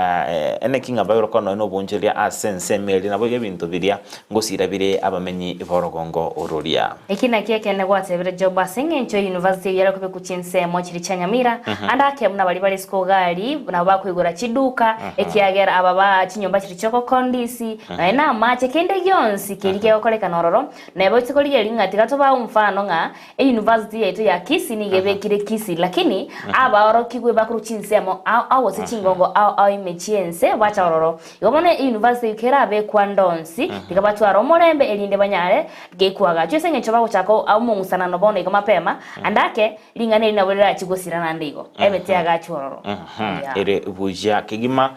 Speaker 2: eneki ng'a bairokwa nonya nobonchoria ase ensemo eria, naboigo ebinto biria ngosiira bire abamenyi b'orogongo ororia.
Speaker 3: Eki nakio ekeene gwatebire Job ase engencho y'university eyio ere kobekwa chinsemo chiria chia Nyamira, ande ake buna baria bare isiko gari nabo bakoigora chiduka, ekiagera aba ba chinyomba chiria chi'ogokondisia. chiofisi, nonya na amache, kende gionsi keria kegokorekana ororo, neba oche korigereria ng'a tiga tobae omfano ng'a Eyunivasiti yaito ya Kisii nigo ebekire Kisii lakini abaorokigwe bakorwa chinsemo ao ao gose chingongo ao ao ime chi'ense bacha ororo. Igo bono eyunivasiti eyio kerabekwe ande onsi tiga batware omorembe erinde banyare gekwagachwa ase engencho bagochaka omong'usanano bono iga mapema ande ake ring'ana eri nabo rirachie gosira naende igo emete yagachwa ororo. Yeah.
Speaker 2: Ere buya kegima,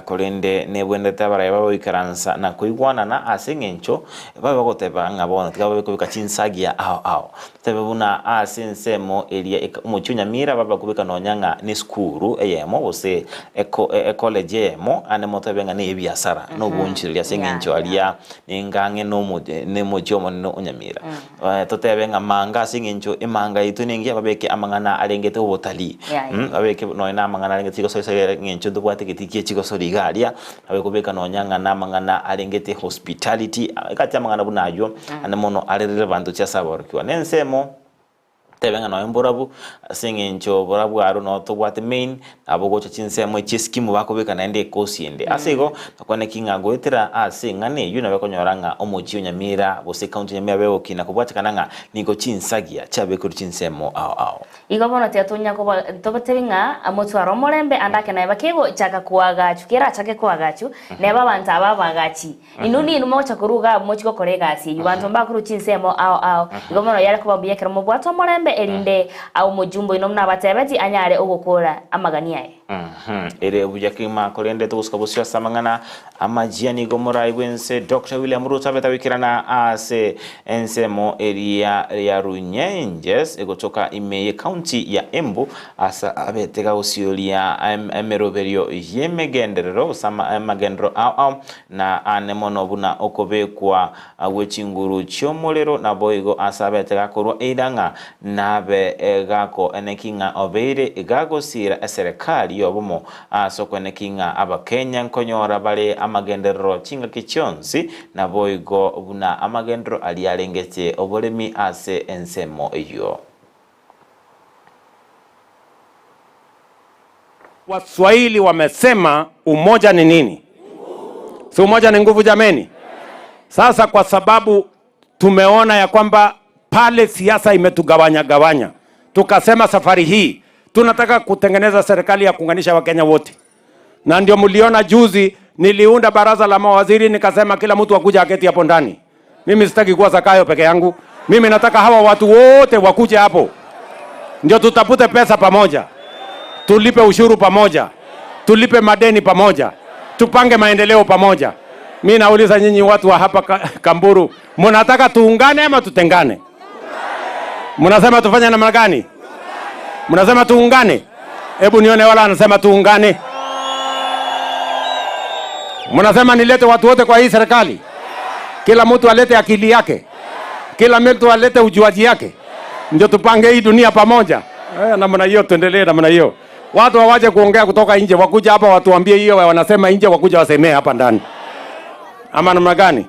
Speaker 2: korende nebwenerete abarabwo bagoikaransa na koigwanana ase engencho Babe bagoteba ng'a bono tiga babe kobeka chinsagia ao ao. Totebe buna ase ensemo eria eka omochie o Nyamira babe bakobeka nonya ng'a nesukuru eyemo gose eko ecollege eyemo ande motebe ng'a neye ebiasara na obonchireria ase eng'encho aria ninga ang'e nomo nomochie omonene o Nyamira. Totebe ng'a manga ase eng'encho emanga yaito nengiya babeke amang'ana arengete obotalii babeke nonya na amang'ana arengete chigosori ase eng'encho ntobwate egetii kie chigosori iga aria. Nabe kobeka nonya ng'a namang'ana arengete hospitality, egati amang'ana buna ayio, ande mono are relevant gochia ase aborokigwa. Na ensemo, tebe ng'a nonya mborabu, ase eng'encho borabu aro noo tobwate main, nabo gocha chinsemo echie eskimu bakobeka naende ekosi ende. Ase igo, nakwane ki ng'a goetera ase eng'ana eyio nabo ekonyora ng'a omochie o Nyamira gose ecounty ya Nyamira begokina kobwatekana ng'a nigo chinsagia chiabekerwe chinsemo ao ao.
Speaker 3: Igo bono tiga tonya koba tobatebi ng'a motware omorembe, ande ake naye bakegochaka koagachwa, kerachake koagachwa, neba abanto aba abaagachi. Inwe ninwe mogocha korwa iga abwo mochie gokora egasi eyio, banto mbakorwa chinsemo ao ao. Igo bono yare koba buya ekero mobwate omorembe, erinde omojumbe oino buna abatebeti anyare ogokora amagani aye.
Speaker 2: Ere buya kegima, korende togosuka bosio ase amang'ana amachia nigo omorai bw'ense Doctor William Ruto abete goikerana ase ensemo eria ya Runyenjes egotoka ime ye county ya Embu ase abete gagosioria emeroberio y'emegenderero gose amagenderero ao ao na ane mono buna okobekwa Agwo chinguru chi'omorero naboigo ase abete gakorwa eira ng'a nabe gakoeneki ng'a obeire gagosiira eserekari y'obomo ase okoeneki ng'a Abakenya nkonyora bare amagenderero chingaki chionsi naboigo buna amagenderero aria arengete oboremi ase ensemo eyio.
Speaker 12: Waswahili wamesema umoja ni nini? Si umoja ni nguvu jameni? Sasa kwa sababu tumeona ya kwamba pale siasa imetugawanya gawanya, tukasema safari hii tunataka kutengeneza serikali ya kuunganisha Wakenya wote, na ndio mliona juzi niliunda baraza la mawaziri nikasema kila mtu akuja aketi hapo ndani. Mimi sitaki kuwa Zakayo peke yangu, mimi nataka hawa watu wote wakuje hapo, ndio tutafute pesa pamoja, tulipe ushuru pamoja, tulipe madeni pamoja, tupange maendeleo pamoja. Mi nauliza nyinyi watu wa hapa Kamburu, mnataka tuungane ama tutengane? Mnasema tufanye namna gani? Mnasema tuungane? Hebu nione wala anasema tuungane. Mnasema nilete watu wote kwa hii serikali? Kila mtu alete akili yake, kila mtu alete ujuaji yake, ndio tupange hii dunia pamoja. Eh, namna hiyo tuendelee namna hiyo. Watu hawaje kuongea kutoka nje, wakuja hapa watuambie hiyo wanasema nje, wakuja wasemee hapa ndani, ama namna gani?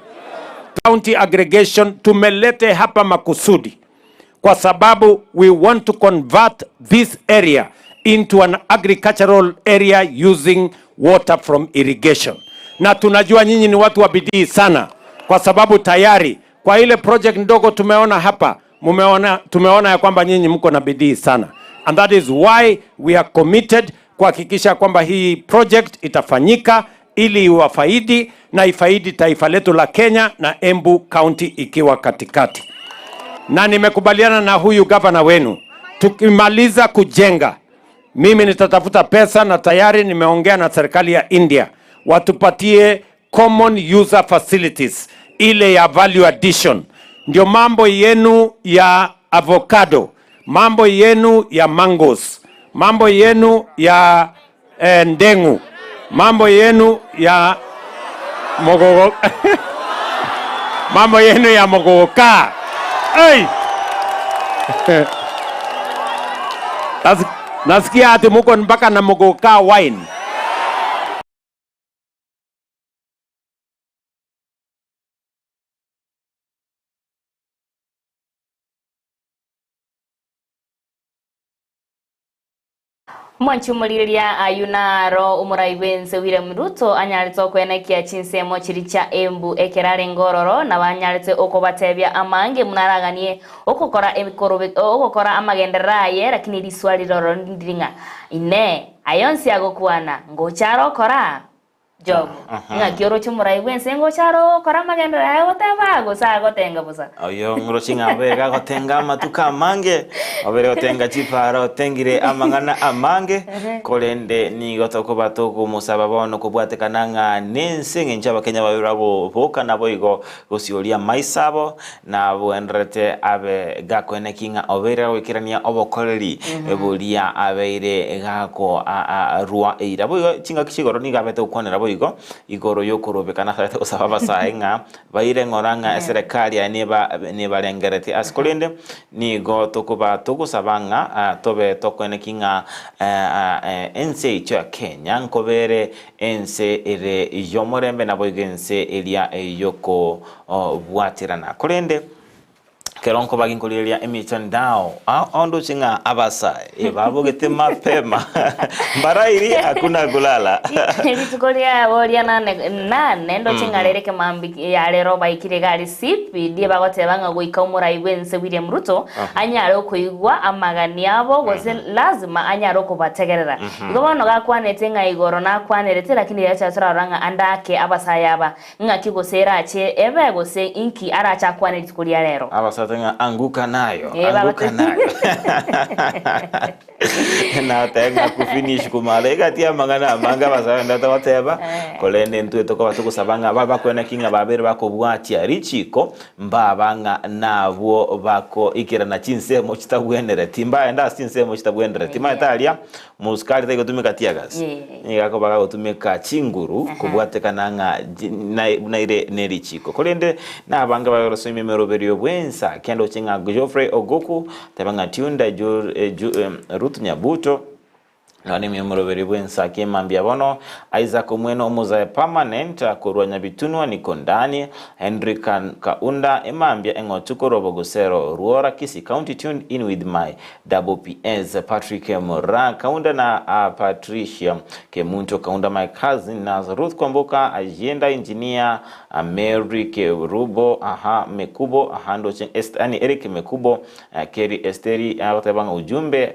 Speaker 12: County aggregation tumelete hapa makusudi kwa sababu we want to convert this area into an agricultural area using water from irrigation. Na tunajua nyinyi ni watu wa bidii sana, kwa sababu tayari kwa ile project ndogo tumeona hapa, mumeona, tumeona ya kwamba nyinyi mko na bidii sana, and that is why we are committed kuhakikisha kwamba hii project itafanyika ili iwafaidi na ifaidi taifa letu la Kenya na Embu County ikiwa katikati. Na nimekubaliana na huyu gavana wenu, tukimaliza kujenga, mimi nitatafuta pesa na tayari nimeongea na serikali ya India watupatie common user facilities ile ya value addition, ndio mambo yenu ya avocado, mambo yenu ya mangoes, mambo yenu ya ndengu, mambo yenu ya mogogo mambo yenu ya mogoka. Hey! Nasikia ati muko mpaka na mogoka wine.
Speaker 3: Mwanchi omorigereria ayio naro omorai bw'ense William Ruto anyarete okwenekia chinsemo chiria chia Embu ekero arenge ororo, nabo anyarete okobatebia amange buna araganie okokora ekorobe ogokora amagenderero aye, lakini riswali riroro ndiri ng'a Inee, aya onsi agokwana, ngocha are okora? Job, ng'aki oroche omorai bw'ense ngocha are ogokora amagenderero aye agoteba, gose agotenga bosa?
Speaker 2: Oyo ng'oroche ng'a obere agotenga amatuko amange, obere gotenga chipara otengire amang'ana amange, korende nigo tokoba tokomosaba bono kobwatekana ng'a nense eng'encho abakenya babe bagoboka naboigo gosioria amaiso abo, Nabwenderete abe gakoeneki ng'a obeire agoikerania obokoreri boria abeire gakorua eira. Boigo chingaki chia igoro nigo abete gokwanera boigo igoro y'okorobekana ase abete gosaba abasae ng'a baire ng'ora ng'a eserekari yaye neba nebarengeretie ase korende nigo tokoba togosaba ng'a tobe tokoeneki ng'a ense yaito ya Kenya nkobere ense ere y'omorembe naboigo ense eria y'okobwaterana. Korende ekero nkoba ginkorigereria emitandao, ao ndoche ng'a abasae ebabogete mapema mbarairi hakuna kulala.
Speaker 3: Rituko riabo ria nane nane ndoche ng'a rere ekemambi ya rero baikire iga aria CPD bagoteba ng'a goika omorai bw'ense William Ruto anyare okoigwa amagani abo gose lazima anyare okobategerera. Igo bono gakwanete ng'a igoro nakwanerete, lakini riacha torarora ng'a ande ake abasae aba, ng'aki gose erache ebe, gose inki arache akwane rituko ria rero.
Speaker 2: Abasate ng'a anguka nayo,
Speaker 3: Eh,
Speaker 2: anguka
Speaker 3: bagate-
Speaker 2: nayo. Nateba ng'a kufinish kumala egati y'amang'ana amange abasae bande togoteba,
Speaker 3: Eh.
Speaker 2: korende intwe tokoba togosaba ng'a babe bakwene ki ng'a babere bakobwatia richiko, mbaba ng'a nabwo bakoikerana chinsemo chitabwenereti, mbaende ase chinsemo chitabwenereti. Maete aria, Mosikari taigotumeka teargas, nigo akoba gagotumeka chinguru kobwatekana ng'a buna ere nerichiko. Korende nabange bagosomia emeroberio bwensa kende oche ng'a Geoffrey Ogoku, teba ng'a Tunda Ruth Nyabuto, nonya nemoroberio bwensa kemambia bono, Isaac Omweno omozae permanent korwa Nyabitunwa niko ndani, Henry Kaunda emambia eng'otu korwa Bogusero Ruora Kisii County tuned in with my Double PS, Patrick Moraa Kaunda na Patricia Kemunto Kaunda my cousin na Ruth Kwamboka Ajienda Engineer Mary Kerubo aha Mekubo aha ndoche Esther yani Eric Mekubo Kerry Esteri agoteba ng'a ujumbe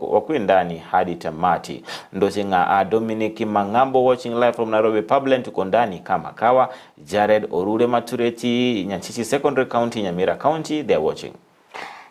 Speaker 2: wakwendani hadi tamati ndoche ng'a Dominic Mang'ambo watching live from Nairobi Pablen tuko ndani kama kawa Jared Orure Matureti Nyanchichi Secondary County Nyamira County they are watching.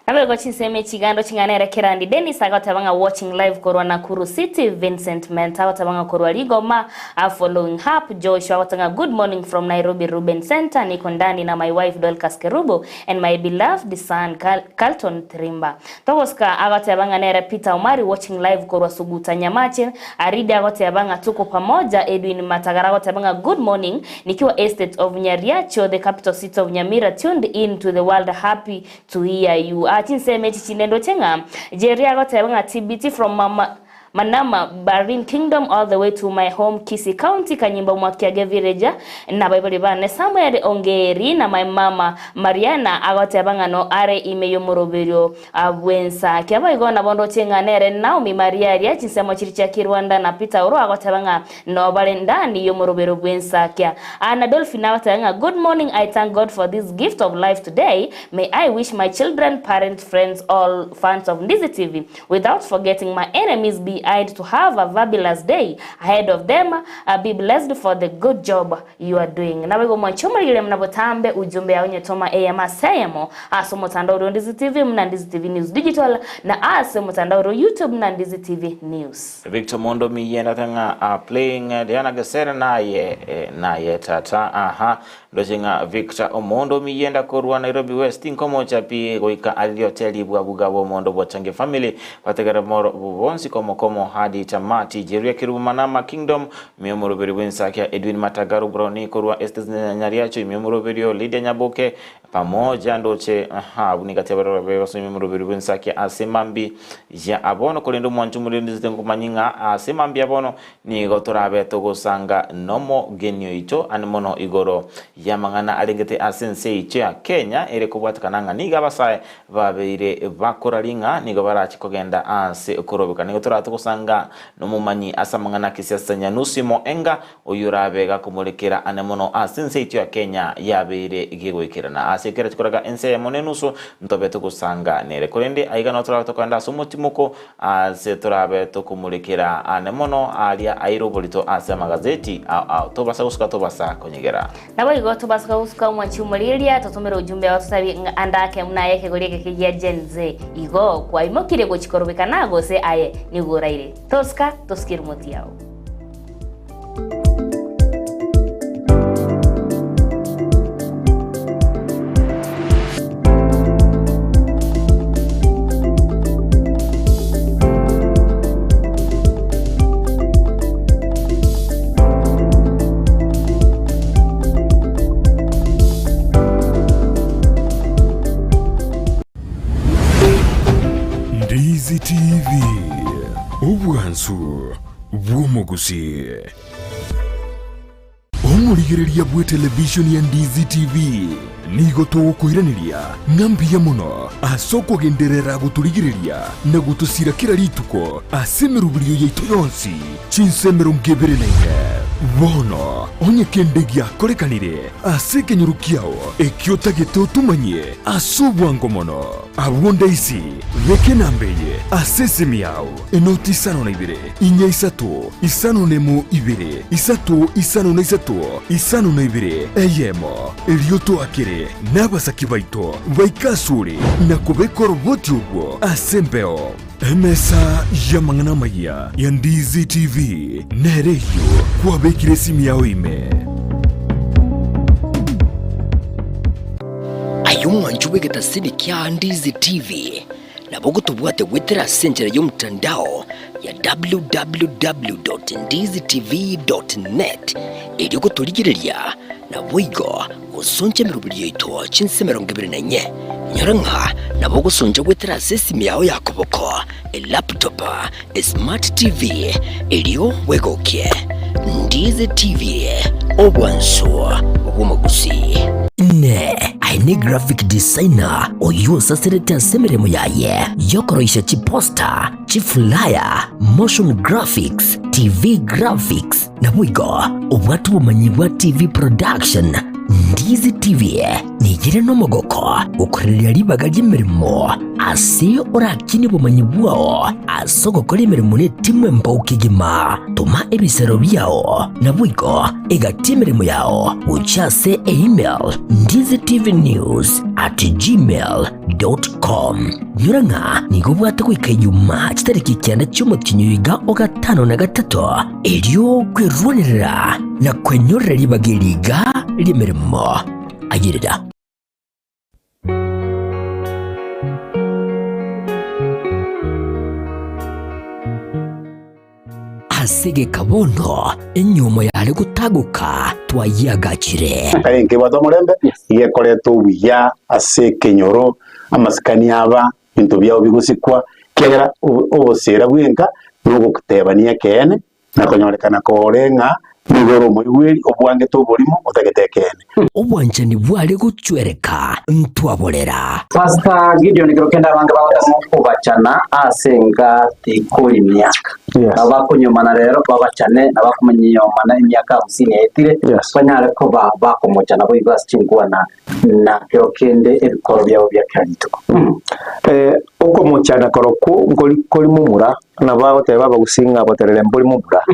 Speaker 3: Naboigo chinsemo echigando ching'ana ere Kerandi Dennis agoteba ng'a watching live korwa Nakuru City, Vincent Menta agoteba ng'a korwa Rigoma, a following up, Joshua agoteba ng'a good morning from Nairobi Ruben Center, niko ndani na my wife Dorcas Kerubo and my beloved son Carlton Tirimba. Togosika agoteba ng'a nere Peter Omari watching live korwa Suguta Nyamache, Aride agoteba ng'a tuko pamoja, Edwin Matagara agoteba ng'a good morning, Nikiwa estate of Nyariacho the capital city of Nyamira tuned in to the world happy to hear you. Aa chinsemo echi chinde ndoche ng'a Jerry agoteba ng'a TBT from mama Manama Bahrain Kingdom all the way to my home Kisii County Kanyimba Mwakiage village na baibori bane Samuel Ongeri na my mama Mariana agoteba ng'a no are ime yomoroberio bw'ensa. Boigo nabo ndoche ng'a nere Naomi Maria aria chinsemo chiria chia Kirwanda na Peter oro agoteba ng'a Nobare ndani y'omorobero bw'ensakia. Anna Dolphy agoteba ng'a Good morning, I thank God for this gift of life today, may I wish my children, parents, friends, all fans of Ndizi TV, without forgetting my enemies behind to have a fabulous day ahead of them, be blessed for the good job you are doing. Naboigo mwanche omorigire muna botambe ujumbe yao nyetoma eyemo ase eyemo ase omotandao oria o Ndizi TV muna Ndizi TV News Digital na ase omotandao oria o YouTube muna Ndizi TV News.
Speaker 2: Victor Mondo Miyenda ng'a a playing Diana Gesere naye naye tata aha ndoche ng'a Victor Omondo Miyenda korwa Nairobi West nkomocha pi goika aririe hoteli bwa Bugabo Omondo bwa Change family bategere moro bonsi komo komo hadi tamati Jeria Kirubu Manama Kingdom Miomoroberi bw'ensakia Edwin Matagaru Brownie korwa Estes Nyariacho Imiomoroberio Lydia Nyaboke. Pamoja ndoche aha buna egati y'abaroro babe basome omoroberi bw'ensakia ase mambi ya abono korende omwancho omorendete nkomanya ng'a ase mambi ya bono nigo torabe togosanga nomogeni oito ande mono igoro y'amang'ana arengete ase ense yaito ya Kenya ere kobwatekana ng'a nigo abasae babeire bakoraria ng'a nigo barache kogenda ase okorobeka. Nigo torabe togosanga nomomanyi ase amang'ana a kisiasa Nyanusi Moenga Oyio orabe gakomorekera ane mono ase ense yaito ya Kenya yabeire gegoikerana. Ase ekero chikoraga ense eyemo na enusu ntobe togosanga nere. Korende aiga nao torabe tokogenda ase omotimoko ase torabe tokomorekera ane mono aria aire oborito ase amagazeti ao ao. Tobasa gosuka tobasa konyegera.
Speaker 3: Naboigo tobasa gosuka omwanchi omorigereria totomere ujumbe ao totabie ng'a ande ake buna aye ekegori eke kegia Gen Z. Igo kwaimokire gochia korobekana gose aye nigo oraire. Tosuka tosuke erumoti yao.
Speaker 1: Ndizi TV, obwansu bw'omogusi. Omorigereria bw'etelevishoni ya Ndizi TV nigo togokoiraneria ng'a mbuya mono ase okogenderera gotorigereria na gotosira kera rituko ase emeroberio yaito yonsi chinsa 24. Bono onye kende giakorekanire ase ekenyoro kiao ekio otagete otomanyie ase obwango mono, abwo ndaisi beka enamba eye ase esimi yao. Enoti isano na ibere, inya isato, isano na emo ibere, isato isano na isato, isano na ibere, eyemo. Erio toakere nabasaki baito baike asore na kobeka oroboti orwo ase embeo. Emesa y'amang'ana amayia ya Ndizi TV nere eyio kwabekire esimi yao ime.
Speaker 4: Aye omwanchi bw'egetasini kia Ndizi TV, Nabo gotobwate goetera ase enchera y'omotandao ya www.ndizitv.net erio gotorigereria naboigo gosoncha emeroberi yaito chinse 24. Nyora ng'a nabo ogosoncha goetera ase esimi yao ya koboko, elaptop, esmart TV erio bwegokie. Ndizi TV, obwansu bw'omogusii. Inee! Aye ne graphic designer oyio osaserete ase emeremo yaye y'okoroisia chiposter, chiflyer, motion graphics, TV graphics, naboigo obwate obomanyi bwa TV production? Ndizi TV neyere nomogoko gokorereria ribaga ri'emeremo ase orakinie obomanyi bwao ase ogokora emeremo netimu embao kegima. Toma ebisero biao naboigo egati emeremo yao gochia ase email ndizitvnews@gmail.com. Nyora ng'a nigo obwate goika Ijumaa chitariki kianda chi'omotienyi oiga o gatano na gatato, erio kwerwanerera na kwenyorera ribaga eri iga ri'emeremo. Ayerera. Ase egeka bono enyiomo yare gotagoka twayiagachire.
Speaker 15: Kare nkebwate omorembe, igekoreta obuya ase ekenyoro, amasikani aba, ebinto biao bigosikwa, ekiagera obosera bwenka na ogotebania ekeene, na konyorekana kore ng'a nigo ore omoigweri obwangete oborimo otagete ekeene.
Speaker 4: Obwanchani bware gochwereka ntwaborera.
Speaker 16: Pastor Gideon kero kende abange bagotema okobachana ase enga tikori miaka. Nabo bakonyomana rero babachane na bakomanyomana emiaka hamsini yaetire banyare koba bakomochana boigo ase chinkwana na kero kende ebikoro biabo bia kera rituko.
Speaker 17: Okomochana korokwo nkori kori momura, nabo agoteba abagusii ng'a boterere mbori momura.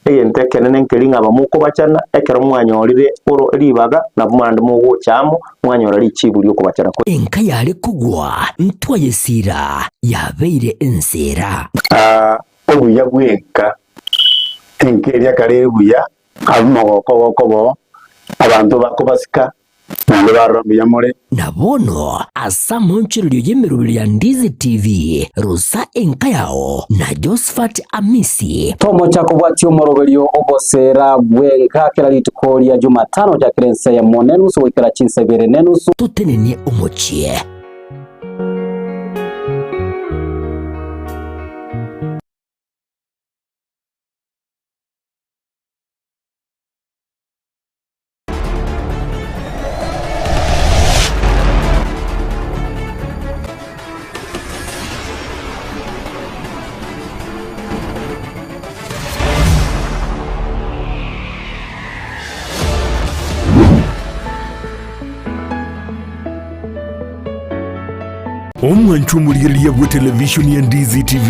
Speaker 17: Egento ekenene nkeri ng'a abamokobachana, ekero mwanyorire oro ribaga, nabo naende mogocha amo, mwanyora richibu ri'okobachana kwe.
Speaker 4: Enka yare kogwa ntwayesiira, yabeire enseera.
Speaker 15: Obuya bw'enka, enka eria kare ere buya, abwo omogoko gokoba oo, abanto bakobasika. Naende barora mbuya more.
Speaker 4: Na bono ase amaonchorerio y'emeroberi ya Ndizi TV, rosa enka yao na Josephat Amisi.
Speaker 16: Tomocha kobwatia omoroberio ogoseera bw'enka kera rituko ria Jumatano gochakera ensa eyemo nenusu goikera chinsa ibere nenusu.
Speaker 4: Totenenie omochie.
Speaker 1: Omwancho omorigereria bwe televishoni ya Ndizi TV,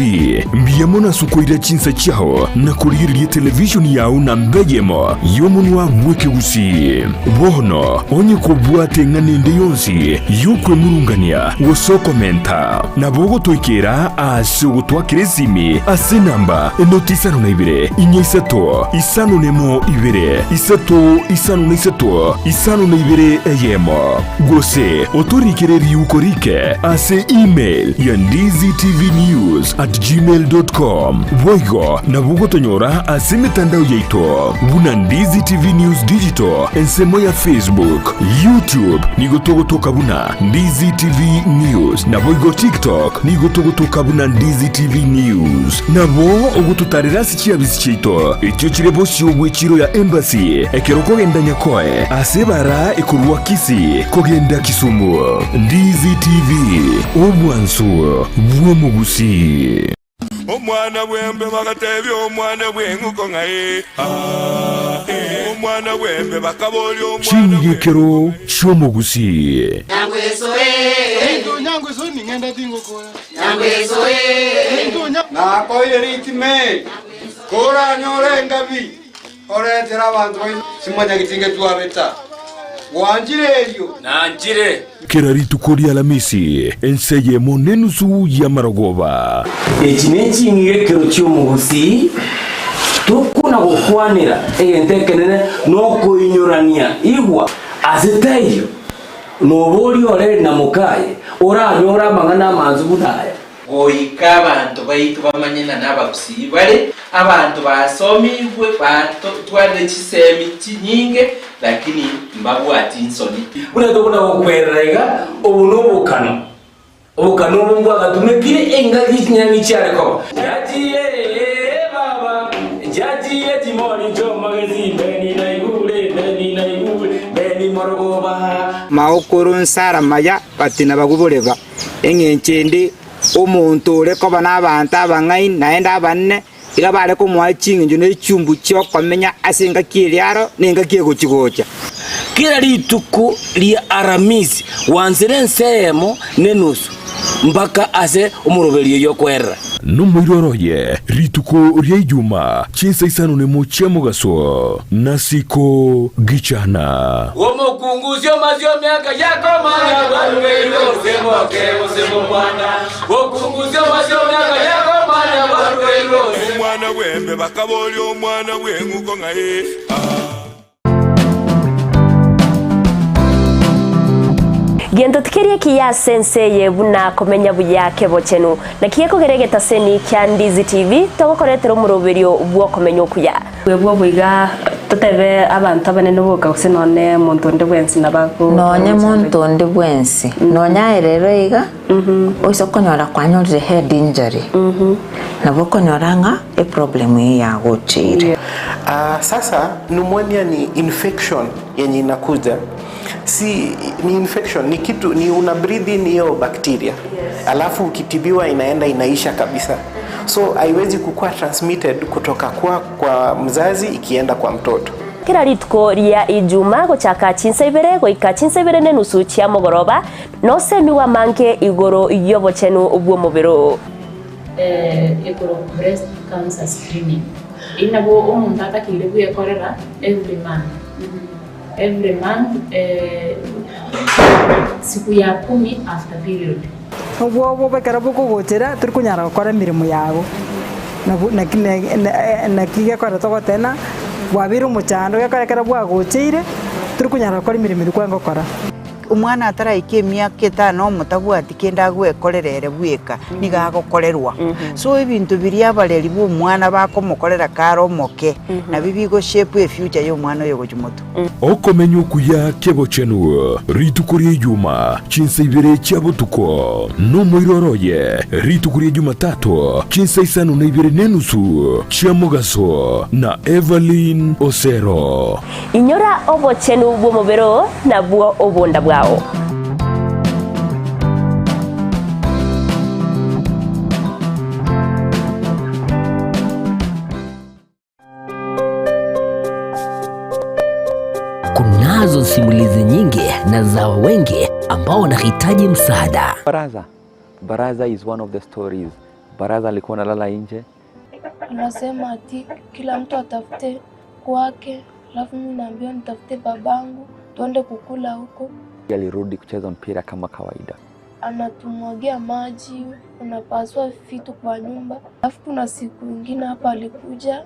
Speaker 1: mbuya mono ase okoira chinsa chiao na korigereria televishoni yao namba eyemo y'omonwa bw'ekegusii. Bono onye kobwate eng'ana ende yonsi y'okwemurungania gose okomenta, nabo ogotoikera ase ogotwakera esimi ase enamba enoti isano na ibere, inya isato, isano nemo ibere, isato isano na isato, 52 eyemo, gose otorikere riuko rike ase email ya ndizitvnews@gmail.com. Boigo nabo ogotonyora ase emetandao yaito buna Ndizi TV News Digital ensemo ya Facebook, YouTube nigo togotoka buna Ndizi TV News, naboigo TikTok nigo togotoka buna Ndizi TV News. Nabo ogototarera ase chiabisi chiaito echio chire bosio bw'echiro ya Embassy ekero okogenda Nyakoe ase ebara ekorwa Kisii kogenda Kisumu. Ndizi TV, obwansu bw'omogusii.
Speaker 18: Omwana bw'embe bagatebia omwana bw'eng'uko ng'a ee, aa, ee. Omwana bw'embe bakaboria omwana
Speaker 1: Ching'igekero chi'omogusii.
Speaker 19: Nakoire ritime, koranyore engabi, oretere abanto baino simanyageti ngetwabeta. Gwanchire erio?
Speaker 20: Nanchire.
Speaker 1: Kera rituko ri'Alamisi, ense eyemo nenusu y'amarogoba.
Speaker 20: Echi neching'igekero chi'omogusii, tokona gokwanera egento ekenene nokoinyorania igwa ase taiyo. Noboria ore na mokaye, oranyore amang'ana amansu buna aya.
Speaker 21: Goika abanto baito bamanye ng'a nabagusii bare, abanto basomigwe, batwarire chisemi chinyinge, lakini mbabwati nsoni.
Speaker 20: Buna tokona gokwerera iga, obo nobokano. Obokano obo mbwagatumekire engaki chinyang'i chiare koba. Jaji ee baba, jaji echimoni chi'omogesi, mbeni naigure, mbeni naigure, mbeni morogoba.
Speaker 22: Maokoro nsara maya batina baguboreba, eng'encho ende omonto ore koba nabaanto abang'aini naende abanene, iga bare komoa ching'encho ne chiumbu chi'okomenya ase engaki eria aro na engaki egochi-gocha.
Speaker 20: Kera rituko ria Aramisi gwansire ense eyemo nenusu mpaka ase omoroberio y'okwerera.
Speaker 1: Nomoiroro oye rituko ria Ijuma chinsa isano nemo chia mogaso, nasiko gichana.
Speaker 20: Omokungu osio miaka yakomanya barugeirwe gose moke gose momwana. Omokungu osio miaka yakomanya barugeirwe gose.
Speaker 18: Omwana bw'embe bakaboria omwana bw'eng'uko ng'a ee, aa.
Speaker 23: Gento tikeri ekiya ase ense eye buna komenya buya kebochenu. Naki gekogera egetaseni kia Ndizi TV togokoretera omoroberio bw'okomenya okuya.
Speaker 24: Bwebwo boiga totebe abanto abanene boka gose nonye monto onde bwensi nabo ago
Speaker 25: Nonye monto onde bwensi, nonye aye rero iga, oise okonyora kwanyorire head injury, nabo okonyora ng'a eproblem eyio yagocheire.
Speaker 26: Ah, sasa pneumonia ni infection yenye inakuja si ni infection ni kitu ni una breathe in hiyo bacteria alafu ukitibiwa inaenda inaisha kabisa so haiwezi kukuwa transmitted kutoka kwa, kwa mzazi ikienda kwa mtoto
Speaker 23: Kera rituko ria Ijuma gochaka chinsa ibere goika chinsa ibere nenusu chia mogoroba, nosemigwe amange igoro y'obochenu bw'omobere oo.
Speaker 27: Ekorokwa breast cancer screening. Eyio nabo omonto atakeire bwekorera every month, every month siku ya kumi after period.
Speaker 28: Obwoba obo ekero bokogochera tori konyara gokora emeremo yago, nabo naki naki gekogera togoteba ng'a bwabeire omochando gekogera ekero bwagocheire tori konyara gokora emeremo eria kwarenge gokora.
Speaker 5: Omwana ataraika emiaka etano omotabwati kende agwekorera ere bweka, nigo agokorerwa. So ebinto biria abareri ba omwana bakomokorera kare omoke, nabio bigo shape efuture ya omwana oyo gochia motwe.
Speaker 1: Okomenya okuya kebochenu rituko ria Ijuma chinsa ibere chia botuko, nomoiroro oye rituko ria Jumatato chinsa isano na ibere na enusu chia mogaso na Evelyn Osero.
Speaker 23: Inyora obochenu bw'omobere oo, nabwo obonda bwao.
Speaker 4: Kunazo simulizi nyingi na za wengi ambao wanahitaji msaada.
Speaker 6: Baraza. Baraza is one of the stories. Baraza alikuwa analala nje.
Speaker 7: Anasema ati kila mtu atafute kwake, alafu mimi naambiwa nitafute babangu tuende kukula huko.
Speaker 6: Alirudi kucheza mpira kama kawaida.
Speaker 7: Anatumwagia maji, unapasua vitu kwa nyumba. Alafu kuna siku ingine hapa alikuja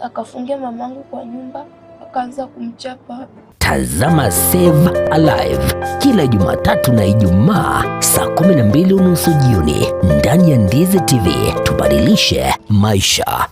Speaker 7: akafungia mamangu kwa nyumba, akaanza kumchapa.
Speaker 4: Tazama Save Alive kila Jumatatu na Ijumaa saa 12:30 jioni ndani ya Ndizi TV. Tubadilishe maisha.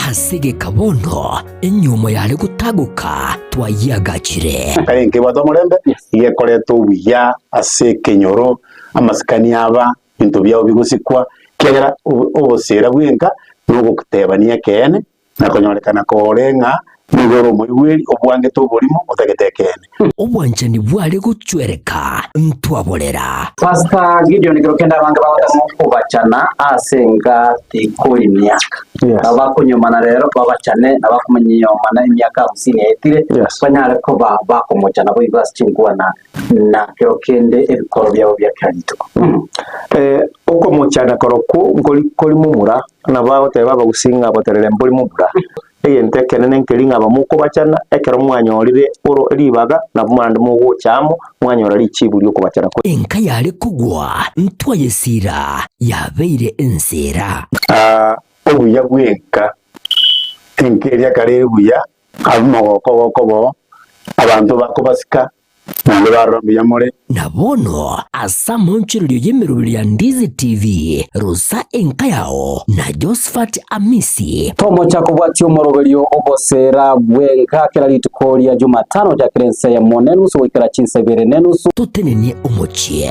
Speaker 4: Ase gekabono enyuomo yare gotagoka twayiagachire.
Speaker 15: Kare nkebwate omorembe, iga ekoreta obuya ase ekenyoro, amasikani aba, ebinto biabo bigosikwa, ekiagera obosera bwenka na ogotebania ekeene, na konyorekana kore ng'a nigo ore omoigweri obwangete oborimo otagete ekeene.
Speaker 4: Obwanchani bware gochwereka ntwaborera.
Speaker 16: Pastor Gideon ekero kende abange bagotema okobachana ase enka tikori miaka. Nabo bakonyomana rero babachane na bakomonyomana emiaka hamsini yaetire banyare koba bakomochana boigo ase chinkwana na kero kende ebikoro biabo bia kera rituko.
Speaker 17: Okomochana korokwo nkori kori momura, nabo agoteba abagusii ng'a boterere mbori momura. Egento ekenene nkeri ng'a abamokobachana, ekero mwanyorire oro ribaga, nabo naende mogocha amo, mwanyora richibu ri'okobachana kwe.
Speaker 4: Enka yare kogwa ntwayesiira, yabeire enseera.
Speaker 15: Obuya bw'enka, enka eria kare ere buya, abwo omogoko ogokoba oo, abanto bakobasika, Naende barora mbuya more.
Speaker 4: Na bono ase amaonchorerio y'emeroberio ya Ndizi TV, rosa enka yao na Josphat Amisi.
Speaker 16: Tomocha kobwatia omoroberio oboseera bw'enka kera rituko ria Jumatano gochakera ensa eyemo nenusu goikera chinsa ibere nenusu.
Speaker 4: Totenenie omochie.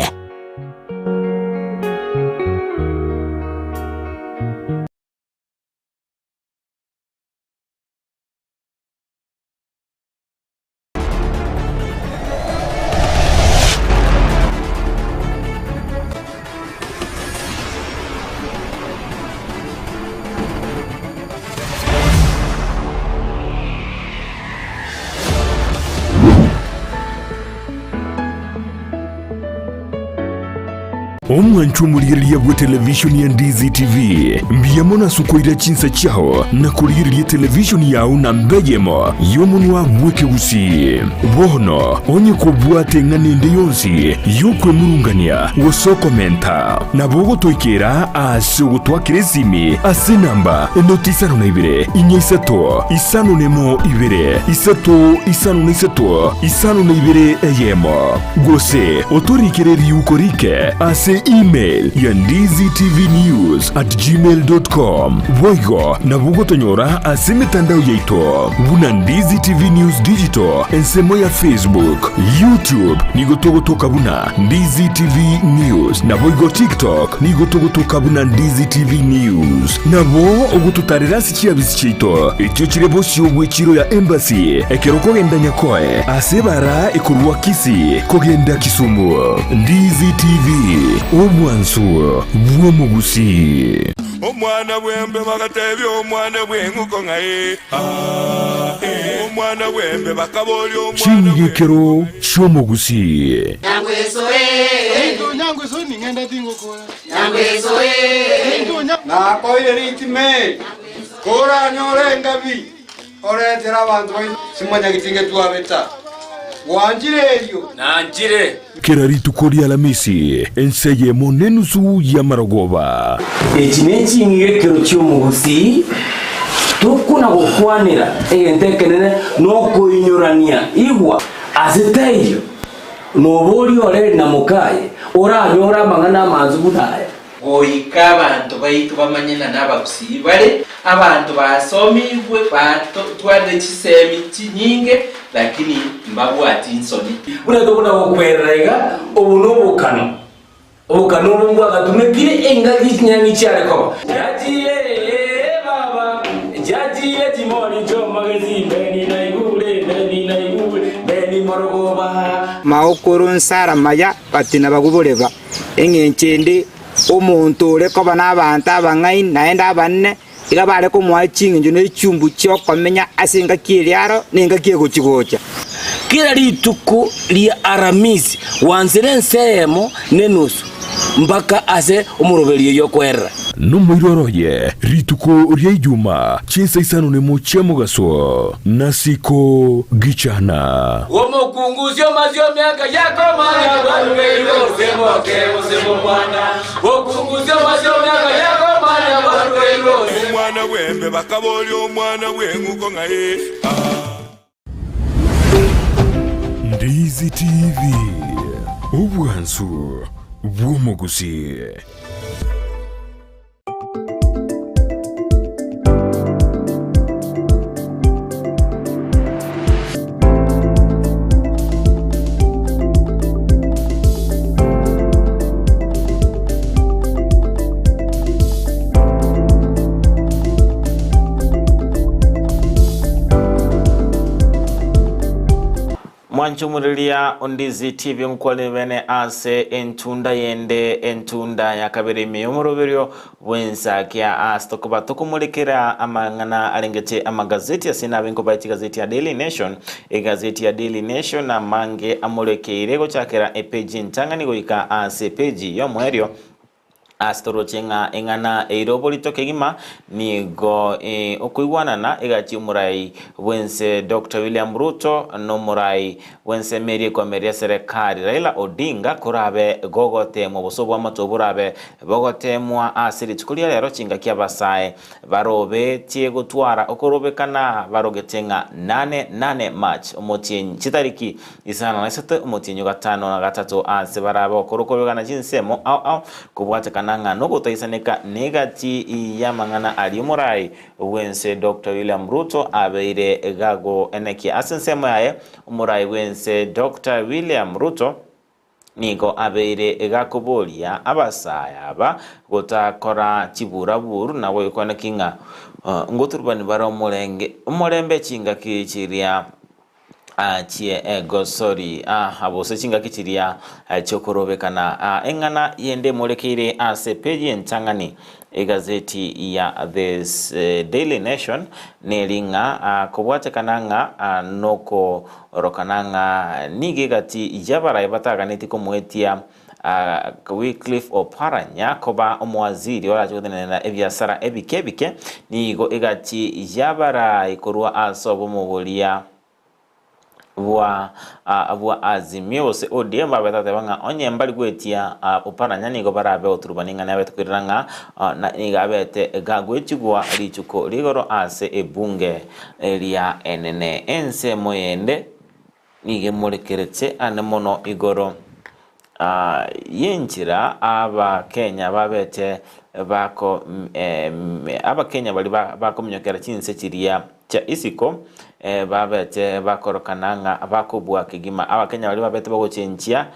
Speaker 1: Omwancho omorigereria bwe televishoni ya Ndizi TV, mbuya mono ase okoira chinsa chiao na korigereria televishoni yao namba eyemo y'omonwa bw'ekegusii. Bono onye kobwate eng'ana ende yonsi y'okwemurungania gose okomenta, nabo ogotoikera ase ogotwakera esimi ase enamba enoti isano na ibere, inya isato, isano nemo ibere, isato isano na isato, isano na ibere eyemo. Gose otorikere riuko rike ase email ya ndizitvnews@gmail.com. Boigo nabo ogotonyora ase emetandao yaito buna Ndizi TV News Digital ensemo ya Facebook, YouTube nigo togotoka buna Ndizi TV News naboigo TikTok nigo togotoka buna Ndizi TV News. Nabo ogototarera ase chiabisi chiaito echio chire bosio bw'echiro ya Embassy ekero okogenda Nyakoe ase ebara ekorwa Kisii kogenda Kisumu. Ndizi TV, obwansu bw'omogusii.
Speaker 18: Omwana bw'embe bagatebia omwana bw'eng'uko ng'a ee, aa, ee. Omwana bw'embe bakaboria omwana
Speaker 1: Ching'igekero chi'omogusii.
Speaker 19: Nakoire ritime, koranyore engabi, oretere abanto baino. Simwanyagetinge twabeta. Gwanchire erio?
Speaker 20: Nanchire.
Speaker 1: Kera rituko ri'Alamisi, ense eyemo nenusu y'amarogoba.
Speaker 20: Echi neching'igekero chi'omogusii, tokona gokwanera egento ekenene nokoinyorania. Igwa! Ase taiyo noboria oreri na mokaye oranyore amang'ana amansu buna aya.
Speaker 21: Goika abanto baito bamanye ng'a nabagusii bare, abanto basomigwe, batwarire chisemi chinyinge, lakini mbabwati nsoni.
Speaker 20: Buna tokona gokwerera iga, obo nobokano, obokano obo mbwagatumekire engaki chinyangi chiare koba. Jaji ee baba, jaji echimoni chi'omogesi, mbeni naigure, mbeni naigure, mbeni morogoba.
Speaker 22: Maokoro nsara maya batina baguboreba. Engencho ende, omonto ore koba nabaanto abang'aini naende abanene, iga bare komoa ching'encho ne chiumbu chi'okomenya ase engaki eria aro na engaki egochi-gocha.
Speaker 20: Kera rituko ria Aramisi gwansire ense eyemo nenusu mpaka ase omoroberio oyio okoerera.
Speaker 1: Nomoiroro oye rituko ria Ijuma chinsa isano nemo chia mogaso, nasiko gichana.
Speaker 20: Omokungusia omasie emiaka yakomanya barugeirwe gose moke gose momwana. Okungusia omasie emiaka yakomanya barugeirwe gose.
Speaker 18: Omwana bw'embe bakaboria omwana bw'eng'uko ng'a ee, aa.
Speaker 1: Ndizi TV, obwansu bw'omogusii.
Speaker 2: Mwanchumureria Ondizi TV nkware bene ase entunda yende entunda ya kabere ime y'omoroberio bw'ensakia ase tokoba tokomorekera amang'ana arengete amagazeti ase nabe nkobae chigazeti ya Daily Nation egazeti ya Daily Nation amange amorekeire gochakera epeji entang'ani goika ase epeji y'omoerio Ase toroche ng'a eng'ana eire oborito kegima nigo okoigwanana egati y'omorai bw'ense Doctor William Ruto n'omorai bw'ensemo eria ekoamereria eserekari Raila Odinga korabe gogoteemwa gose obwamato borabe bogoteemwa ase rituko ria rero chingaki abasae Barobetie gotwara okorobekana barogete ng'a nane nane March omotienyi chitariki isano na isato omotienyi o gatano na gatato ase barabe gokora okorobekana chinsemo ao ao kobwatekana ng'a nogotaisaneka negati y'amang'ana aria omorai bw'ense Doctor William Ruto abeire gagoenekia ase ensemo yaye omorai bw'ense Doctor William Ruto Nigo abeire gakoboria abasae aba gotakora chiburaburu na goikwaneki ng'a ngoturubani bare omorenge omorembe chingaki chiria chie egosori gose chingaki chiria chiokorobekana. Eng'ana yende emorekeire ase epeji entang'ani egazeti ya The Daily Nation neri ng'a kobwatekana ng'a noko Orokana ng'a nigo egati y'abarai bataganetie komoetia Wycliffe Oparanya koba omowaziri orache gotenenera ebiasara ebike ebike, nigo egati y'abarai korwa ase obomo boria bwa bwa Azimio gose ODM babete bateba ng'a onye mbari goetia Oparanya nigo barabe goturubania ing'ana yabete koirera ng'a nigo abete gagoetigwa rituko rigoro ase ebunge Eria enene ensemo yende nigo emorekerete ane mono igoro y'enchera Abakenya babete bako Abakenya baria bakominyokera chinse chiria chia isiko babete bakorokana ng'a bakobua kegima. Abakenya baria babete bagochenchia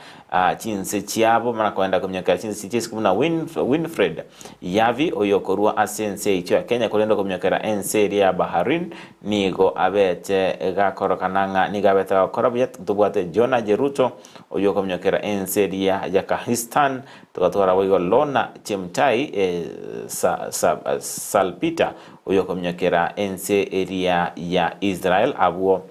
Speaker 2: chinse chiabo bamana kogenda kominyokera chinse chia isiko buna Winfred Yavi, oyokorua ase ense yaito ya Kenya korende okominyokera ense eria ya Bahrain, nigo abete gakorokana ng'a nigo abete gakora buya. Tobwate Jonah Jeruto, oyokominyokera ense eria ya Kahistan, togatwara boigo Lorna Chemtai Salpeter, oyokominyokera ense eria ya Israel. Abwo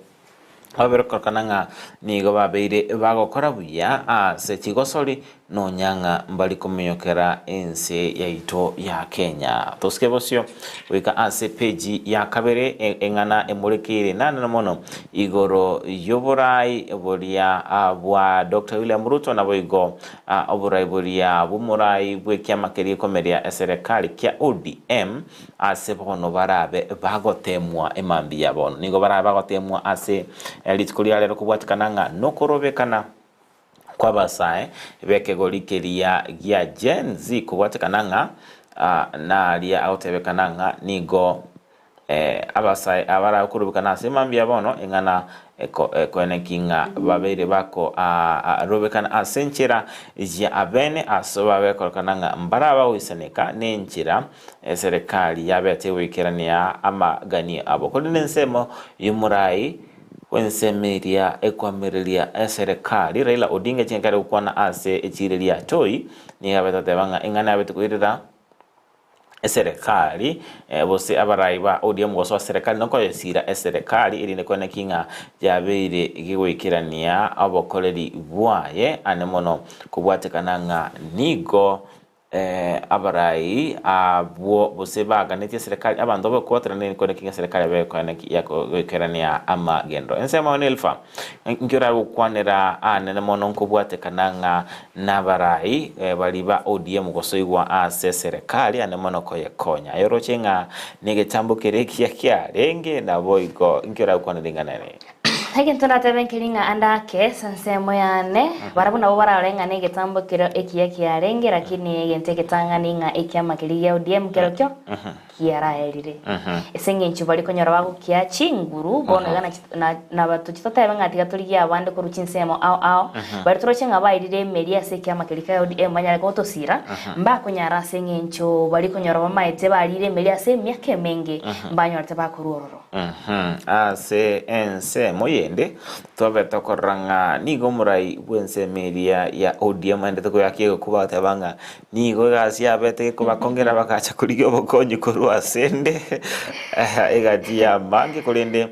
Speaker 2: Baberokorokana ng'a nigo babeire bagokora buya ase chigosori. Nonya ng'a mbari kominyokera ense yaito ya Kenya. Tosike bosio goika ase peji ya kabere eng'ana emorekeire nanene mono igoro y'oborai boria bwa Doctor William Ruto naboigo oborai boria bw'omorai bw'ekiama keria gekomeria eserekari kia ODM ase bono barabe bagotemwa emambia bono. Nigo barabe bagotemwa ase rituko ria rero kobwatikana ng'a nokorobekana kw'abasae b'ekegori keria gia Gen Z kobwatekana ng'a naria agotebekana ng'a nigo abasae aba barakorobekana ase mambia bono eng'ana ekoeneki ng'a babeire bako robekana ase enchera ya abene ase babekorekana ng'a mbarabagoisaneka nenchera eserekari yabete goikerania amaganio abo. Korende ensemo y'omorai Bw'ensemo eria ekoamereria eserekari, Raila Odinga chingaki are gokwana ase echiira ria Toi, nigo abete goteba ng'a eng'ana yabete koirera eserekari gose abarai ba ODM gosoa serekari nokoyesiira eserekari erinde koeneki ng'a yabeire gegoikerania obokoreri bwaye ane mono kobwatekana ng'a nigo Abarai abwo gose baganetie eserekari, abanto abakobwaterana nigo kore eserekari abe goikerania amagendo. Ensemo eye Nelfa, inki oragokwanera anene mono nkobwatekana ng'a nabarai baria ba ODM gosoigwa ase eserekari ane mono koyekonya. Aye oroche ng'a negetambo keria ekiya kiarenge naboigo inki oragokwanera ring'ana eri?
Speaker 3: Egento ndatebe nkeri ng'a ande ake ase ensemo yane, barabwo nabo bararore ng'a negetambo keria ekiya kiarenge, lakini egento egetang'ani ng'a ekiama keria gia ODM kerokio kiaraerire. Ase eng'encho baria konyora bagokia chinguru, bono iga nachi na nabatochi totebe ng'a tiga torigie abande korwa chinsemo ao ao, baria toroche ng'a bairire emeri ase ekiama keria kia ODM banyare gotosira, mbakonyara ase eng'encho baria konyora bamaete barire emeri ase emiaka emenge, mbanyorete bakorwa ororo.
Speaker 2: Ase ensemo yende, twabe tokorora ng'a nigo omorai bw'ensemo eria ya ODM aendete koyaka egekuba agateba ng'a nigo egasi yabete gekobakongera bagacha korigia obokonyi korwa asende egati y'amange korende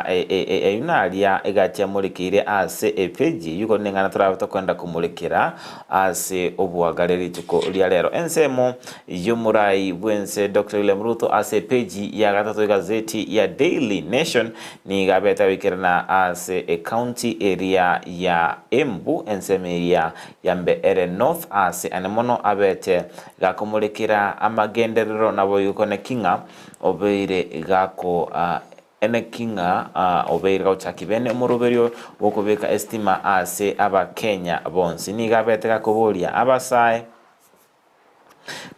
Speaker 2: eyio naria egati amorekeire ase epeji eyio korende ng'a torabe tokoenda komorekera ase oboagare rituko ria rero. Ensemo y'omorai bw'ense Doctor William Ruto ase epeji ya gatato egazeti ya Daily Nation nigo abete agoikerana ase ecounty eria ya Embu ensemo eria ya Mbeere North ase ane mono abete gakomorekera amagenderero naboigo koneki ng'a obeire gako Eneki ng'a obeire gagochaki bene omoroberio bw'okobeka esitima ase Abakenya bonsi. Nigo abete gakoboria abasae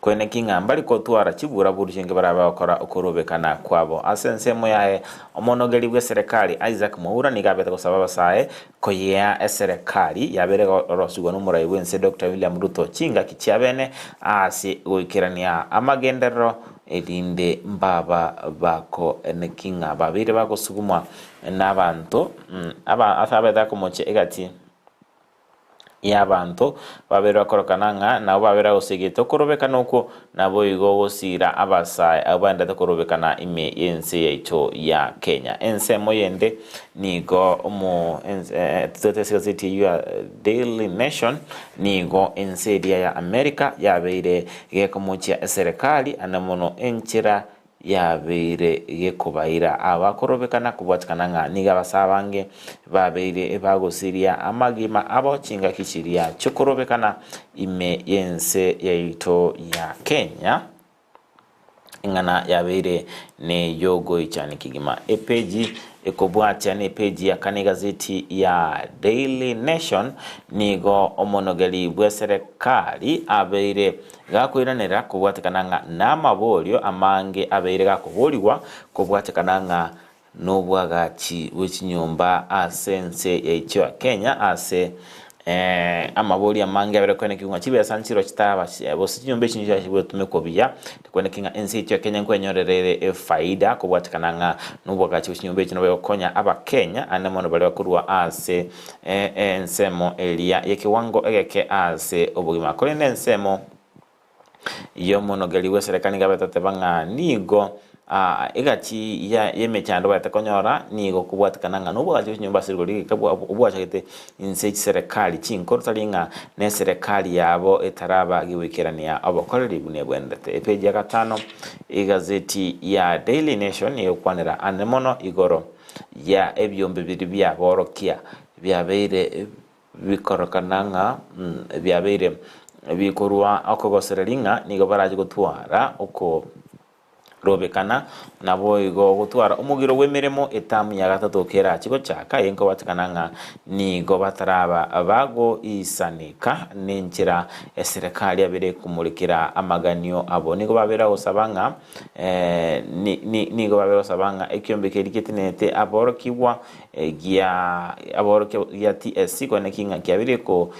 Speaker 2: koeneki ng'a mbari kotwara chiburaburu chinke barabe bagokora okorobekana kwabo. Ase ensemo yaye, omonogeri bw'eserekari Isaac Mwaura nigo abete gosaba abasae koyea eserekari yabeire gorosigwa nomorai bw'ense Doctor William Ruto chingaki chiabene ase goikerania amagenderero Erinde mbaba bakoeneki ng'a babeire bagosugumwa nabanto, aba ase abete akomochia egati y'abanto, babeire bakorokana ng'a nabo babeire bagosegete okorobekana okwo, naboigo gosiira abasae abwo baendete korobekana ime y'ense yaito ya Kenya. Ensemo yende nigo omo totoete ase egazeti eyio ya Daily Nation, nigo ense eria ya America yabeire Gekomochia eserekari ande mono enchera yabeire gekobaira abakorobekana kobwatikana ng'a nigo abasae abange babeire bagosiria amagima abo chingaki chiria chiokorobekana ime y'ense yaito ya Kenya. Eng'ana yabeire neyogoichani kegima. Epeji ekobwatia nepeji ya kane egazeti ya Daily Nation nigo omonogeri bw'eserekari abeire gakoiranera kobwatekana ng'a namaborio amange abeire gakoborigwa kobwatekana ng'a nobwagachi bwe chinyomba ase ense yaito ya Kenya ase amaborio amange abere kweneki ng'a chibesa nchiro chitaba gose chinyomba echi nchiache gotumekwa buya, kweneki ng'a ense yaito ya Kenya nkwenyorera ere efaida kobwatekana ng'a nobwagachi bwe chinyomba echi nabo egokonya abakenya ande mono baria bakorwa ase ensemo eria y'ekewango egeke ase obogima. Korende ensemo y'omonogeri bw'eserekari nigo abeteteba ng'a nigo. Egati y'emechando baete konyora nigo kobwatekana ng'a nobwagachi bwe chinyomba ase rigori rigeka obwachagete inse chiserekari chinkoro tari ng'a neserekari yabo etaraba gegoikerania obokoreri buna ebwenerete. Epeji ya gatano egazeti ya Daily Nation nigo egokwanera ande mono igoro ya ebiombe biria biaborokia biabeire bikorokana ng'a biabeire bikorwa okogosereria ng'a nigo barache gotwara oko Robekana, naboigo gotwara omogiro bw'emeremo etamu ya gatato kerache gochaka, eye nkobatekana ng'a nigo bataraba bagoisaneka nenchera eserekari yabere ekomorekera amaganio abo. Nigo babera gosaba ng'a nigo babera gosaba ng'a ekiombe keria getenenete aborokigwa gia aborokia gia TSC kore naki ng'a kiabeire ko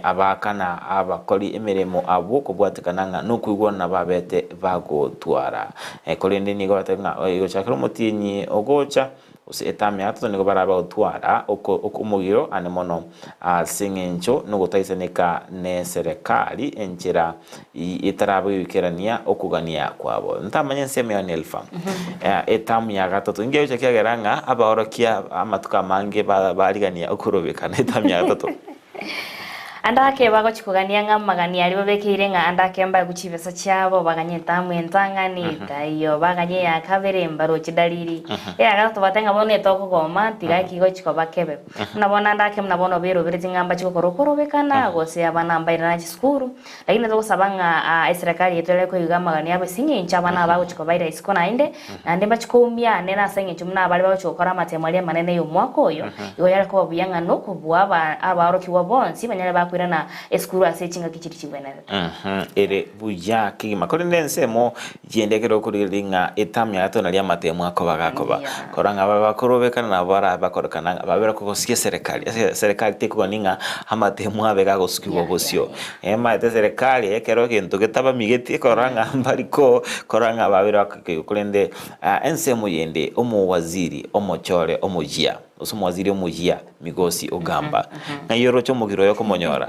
Speaker 2: abaakana abakori emeremo abwo kobwatekana ng'a nokoigwana babete bagotwara. Korende nigo bateba ng'a gochakera omotienyi ogocha gose etamu ya gatato nigo barabe bagotwara omogiro ane mono ase eng'encho nogotaisaneka neserekari enchera etarabe goikerania okogania kwabo. Ntamanya ensemo ya Nelfa. Etamu ya gatato. Inki egocha kiagera ng'a abaorokia amatuko amange barigania okorobekana etamu ya gatato?
Speaker 3: Ande ake bagochia kogania ng'a amagani aria babekeire ng'a ande ake mbaegwe chibesa chiabo, baganye etamu entang'ani, taiyo, baganye eya kabere, mbaroche dalili. Eya gatato batebe ng'a bono etokogoma, tiga eki gochia koba kebe. Buna bono ande ake buna bono oberoberetie ng'a mbache gokora okorobekana, gose abana mbairane chisukuru, Lakini togosaba ng'a eserekari yaito ere koiga amagani abo ase eng'encho abana aba bagochia kobaira isiko naende, naende mbachie koumia nere ase eng'encho buna baria bagochia gokora amatemo aria amanene y'omwaka oyo, igo yare koba buya ng'a nokobua aba abaorokigwa bonsi banyare bakoirana esukuru ase chingaki chiria chigwenerete.
Speaker 2: Ere buya kegima. Korende ensemo Chiende ekero okorigereria ng'a etamu ya gatato naria amatemo akoba gakoba. Korora ng'a babe bakorobekana nabo barabe bakorekana ng'a babe bakogosikia eserekari. Ase eserekari tekogania ng'a amatemo abe gagosukigwa bosio. Emaete eserekari ekero egento getabamigeti ekorora ng'a mbari ko korora ng'a babere bakogokigwa. Korende ensemo yende omowaziri omochore omoyia gose omowaziri omoyia Migosi ogamba, Ng'ai oroche omogiro oyo okomonyora?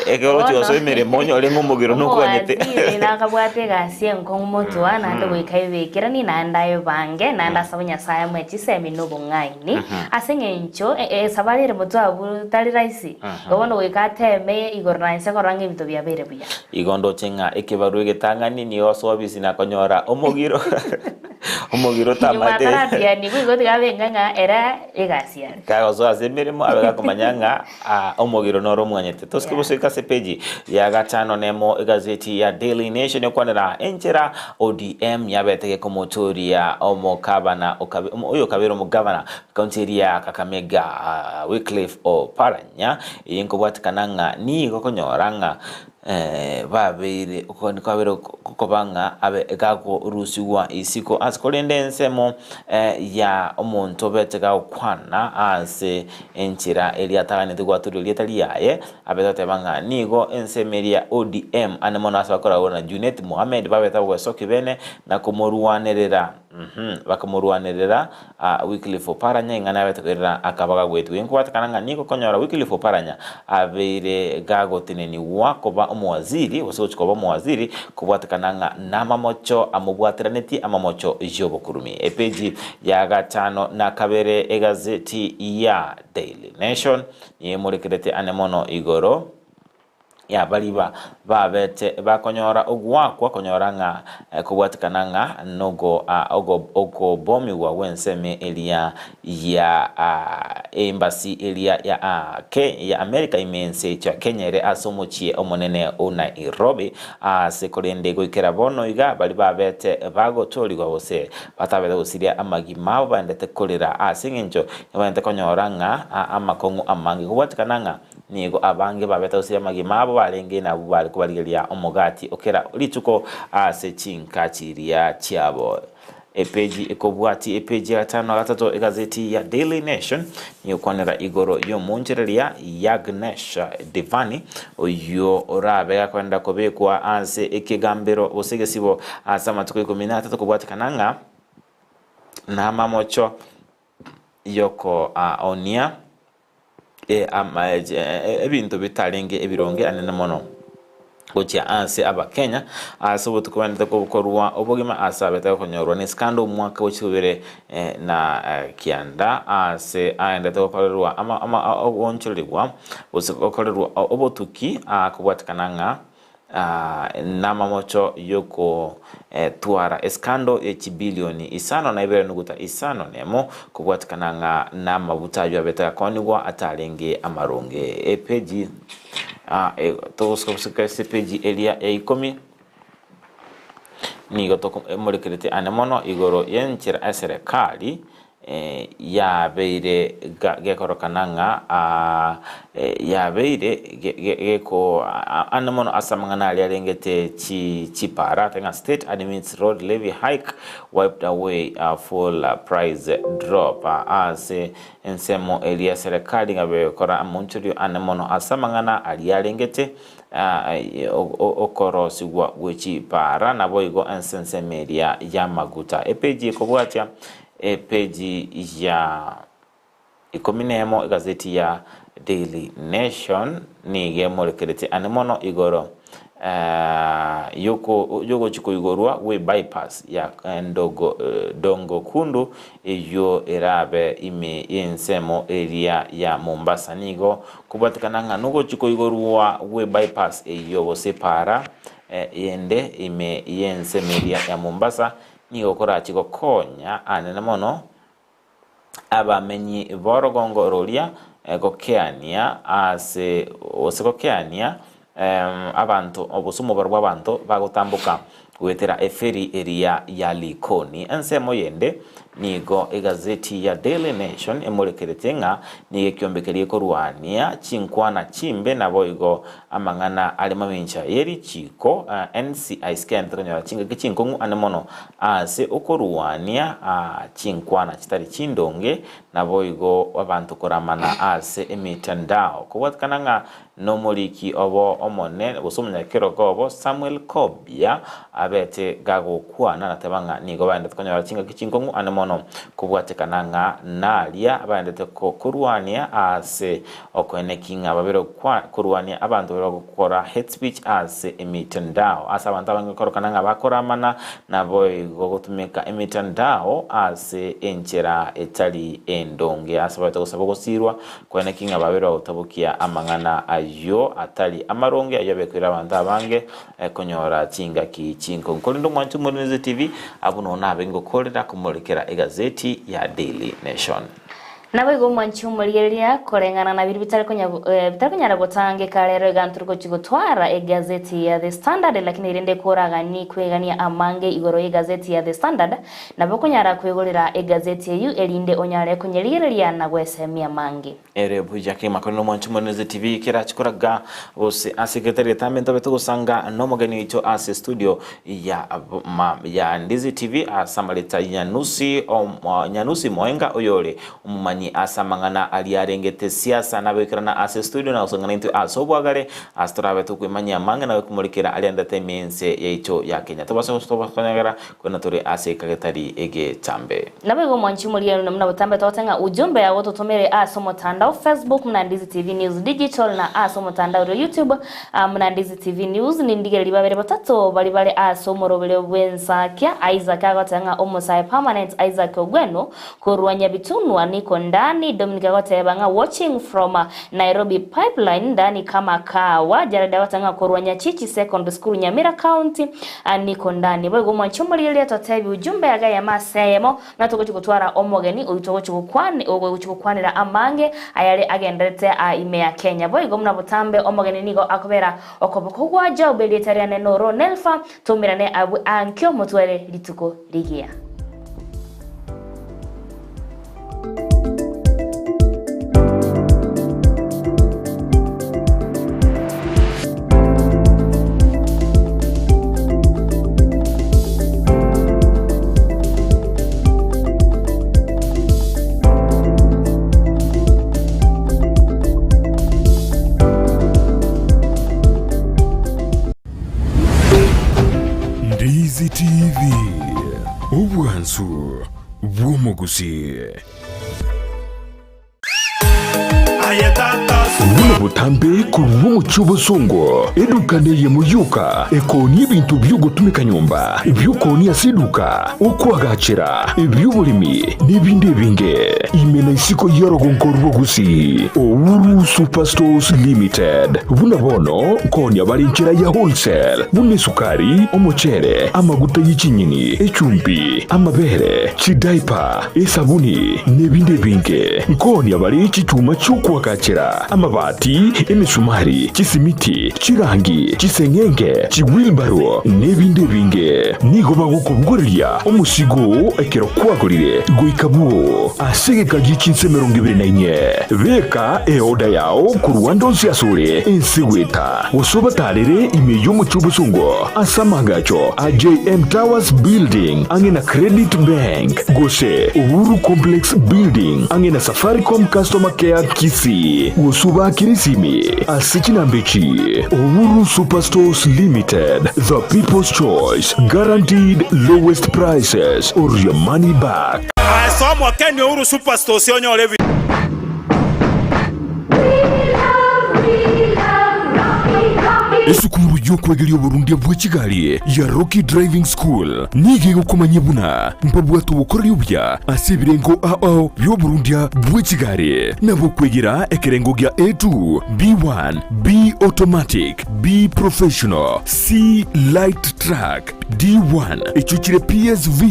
Speaker 2: Ekero oroche gosoa emeremo onyore ng'a omogiro nokoganyete.
Speaker 3: Omowaziri nakabwate egasi enkong'u motwe, naende goika ebekeranie, naende ayebange, naende asabe Nyasae amoe chisemi na obong'aini, ase eng'encho esabari ere motwe abwo tari rahisi. Igo bono goika ateme igoro na inse korora ng'a ebinto biabeire buya.
Speaker 2: Igo ndoche ng'a ekebarua egetang'ani nigo osoa obisi na konyora omogiro. Omogiro
Speaker 3: Nyuma
Speaker 2: otamate.
Speaker 3: ataratianigwa igo tiga abe ng'a ng'a ere egasi are.
Speaker 2: Kagosoa ase emeremo abe gakomanya ng'a ah, omogiro noro omwanyete. Tosike gosoika ase peji ya gatano nemo egazeti ya Daily Nation ekwanera enchera ODM yabete gekomotoria omokabana okabe oyo okabere omogavana kaunti eria ya Kakamega ah, Wycliffe Oparanya eye nkobwatekana ng'a nigo konyora ng'a Babeire okogania kwabeire koba ng'a abe gakorusigwa isiko ase korende ensemo ya omonto obete gagokwana ase enchera eria ataganeti gwatorwa erieta riaye, abete goteba ng'a nigo ensemo eria ya ODM ande mono ase bakoragwa na Junet Mohamed babete abagwesoki bene na komorwanerera Bakamorwanerera Wycliffe Oparanya ing'ana abete koirera akaba gagwetwa. Inkobwatekana ng'a nigo konyora Wycliffe Oparanya abeire gagotenenigwa koba omowaziri gose gochia koba omowaziri kobwatekana ng'a namamocho amobwateranetie amamocho y'obokurumi. Epeji ya gatano na kabere egazeti ya Daily Nation nigo emorekerete ane mono igoro Y'abariba babete bakonyora ogoakwa konyora ng'a kobwatekana ng'a nogo okobomigwa gw'ensemo eria ya embassy eria ya ya America ime ense yaito ya Kenya ere ase omochie omonene o Nairobi ase korende goikera bono iga baria babete bagotorigwa gose batabete gosiria amagima abo baendete korera ase eng'encho baendete konyora ng'a amakong'u amange kobwatekana ng'a Nigo abange babete gose amagima abo barenge nabwo bare kobarigeria omogati o kera rituko ase chinka chiria chiabo. Epeji ekobwatia epeji ya gatano na gatato egazeti ya Daily Nation nigo ekwanera igoro y'omoonchoreria Yagnesh Devani oyio orabe gakoenda kobekwa ase ekegambero gose egesibo ase amatuko ikomi na atato kobwatekana ng'a namamocho y'okoonia ebinto bitarenge ebironge anene mono. Gochia ase Abakenya ase obotuko baendete korwa obogima ase abete gokonyorwa nesikando omwaka o chibere na kianda ase aendete gokorerwa ogoonchorerigwa gose gokorerwa obotuki kobwatekana ng'a namamocho yokotwara esikando ye chibilioni isano na ibere nuguta isano nemo kobwatekana ng'a namabuta ayio abete gakonigwa atarenge amaronge. Epeji Togosika ase epeji eria ya ikomi, nigo tomorekerete ane mono igoro y'enchera eserekari yabeire gekorokana ng'a yabeire geko ane mono ase amang'ana aria arengete chipara ng'a state admits road levy hike wiped away full price drop ase Ensemo eria serekari ng'a begokora amonchorio ane mono ase amang'ana aria arengete okorosigwa gwe chipaara, naboigo ense ensemo eria y'amaguta. Epeji ekobwatia epeji ya ikomi nemo egazeti ya Daily Nation nigo emorekeretie ane mono igoro yogochia koigorwa gwe bypass ya Dongo Kundu eyio erabe ime y'ensemo eria ya Mombasa. Nigo kobwatekana ng'a nogochia koigorwa gwe bypass eyio gose epaara ende ime y'ensemo eria ya Mombasa nigo korachie gokonya anene mono abamenyi b'orogongo roria gokeania ase gose gokeania abanto gose omobaro bw'abanto bagotamboka goetera eferi eria ya Likoni. Ensemo yende nigo egazeti ya Daily Nation emorekerete ng'a nigo ekiombe keria gekorwania chinkwana chimbe naboigo amang'ana are mamincha ye richiiko NCIC kende konyora chingaki chinkong'u ane mono Ase okorwania chinkwana chitari chindonge, naboigo abanto koramana ase emetandao. Kobwatekana ng'a nomoriki obo omonene gose omonyakerogo obo Samuel Kobia abete gagokwana nateba ng'a nigo baendete konyora chingaki chinkong'u ane mono kobwatekana ng'a naria baendete korwania ase Okoeneki ng'a babere korwania abanto baria bagokora hate speech ase emitandao. Ase abanto abange korokana ng'a bakoramana, naboigo gotumeka emitandao ase enchera etari endonge. Ase baete gosaba ogosirwa, koeneki ng'a babere bagotabokia amang'ana ayio atari amaronge ayio abekoire abanto abange konyora chingaki chinkong'u. Korende omwanchi Omorinzi TV abwo nonya nabe ngokorera komorekera egazeti ya Daily Nation.
Speaker 3: Naboigo omwanchi omorigereria koreng'ana na biria bitari bitari konyara gotangeka rero iga ntore gochia gotwara egazeti ya The Standard lakini rende koragani kwegania amange igoro y'egazeti ya The Standard nabo okonyara kwegorera egazeti eyio erinde onyare konyerigereria na gwesemia amange.
Speaker 2: Ere buya kegima korende omwanchi omorinzi TV kerachi koraga gose ase egetari getambe ntobe togosanga nomogeni oito ase studio ya ya Ndizi TV ase amareta Nyanusi Nyanusi Moenga oyore omomanyi ase amang'ana aria arengete siasa nabekerana ase studio na gosang'ana intwe ase obwagare ase torabe tokwemanyia amange na gokumurikera aria ndete emense yaito ya Kenya tobase gotonyagera kwena tore ase ekagetari egetambe.
Speaker 3: Naboigo omwanchi omorigereria na buna botambe togote ng'a ujumbe yago ototomere ase omotandao Facebook buna Ndizi TV News Digital na ase omotandao oria YouTube buna Ndizi TV News. Nindigererie babere batato baria bare ase omorobere bw'ensakia. Isaac agoteba ng'a omosae permanent Isaac Ogweno korwa Nyabitunwa niko ndani. Dominic agoteba ng'a watching from Nairobi Pipeline ndani kama kawa. Jared agoteba ng'a korwa Nyachichi Secondary School Nyamira County niko ndani. Boigo omwanchi omorigereria totebi ujumbe iga eyemo ase eyemo ng'a togochia gotwara omogeni oyio togochia gochia gokwanera amange ayare agenderete aa ime ya Kenya. Boigo buna botambe omogeni nigo akobera okoboko gwa Job erieta riane noro Nelfa toumerane abwe ankio motware rituko rigiya.
Speaker 1: Ndizi TV, obwansu bw'omogusii. Botambe korwa omochie obosongo, eduka neyemo yoka ekoonia ebinto biogotumeka nyomba, ebiokoonia ase eduka, okoagachera, ebi'oboremi, na ebinde ebinge. Ime na isiko y'orogongo rwa Gusii, Uhuru Superstores Limited. Buna bono nkoonia bare enchera ya wholesale, buna esukari, omochere, amaguta ye chinyeni, echumbi, amabere, chidaipa, esabuni, na ebinde ebinge. Nkoonia bare chichuma chi'okoagachera, amabati, emesumari, chisimiti, chirangi, chiseng'enge, chiwilbaro, na ebinde ebinge. Nigo bagokobogoreria omosigo oo ekero kwagorire goika bwoo ase egeka gie chinsa 24. Beka eoda yao korwa ande onsi asore ense goeta, gose obatarere ime y'omochie obosongo ase amaagacho a JM Towers Building ang'e na Credit Bank, gose Uhuru Complex Building ang'e na Safaricom Customer Care Kisii, gose obaakere esimi ase chinamba echi, Uhuru Superstores Limited, the people's choice, guaranteed lowest prices or your money back.
Speaker 8: Ase omokeni Uhuru Superstores onyore ebi.
Speaker 1: Esukuru y'okwegeria oborundia bwe chigari ya Rocky Driving School nigo egokomanyia buna mbabwate obokoreri obuya ase ebirengo ao bi'oborundia bwe chigari, nabo okwegera ekerengo gia A2, B1, B Automatic, B Professional, C Light Truck, D1 echio chire PSV,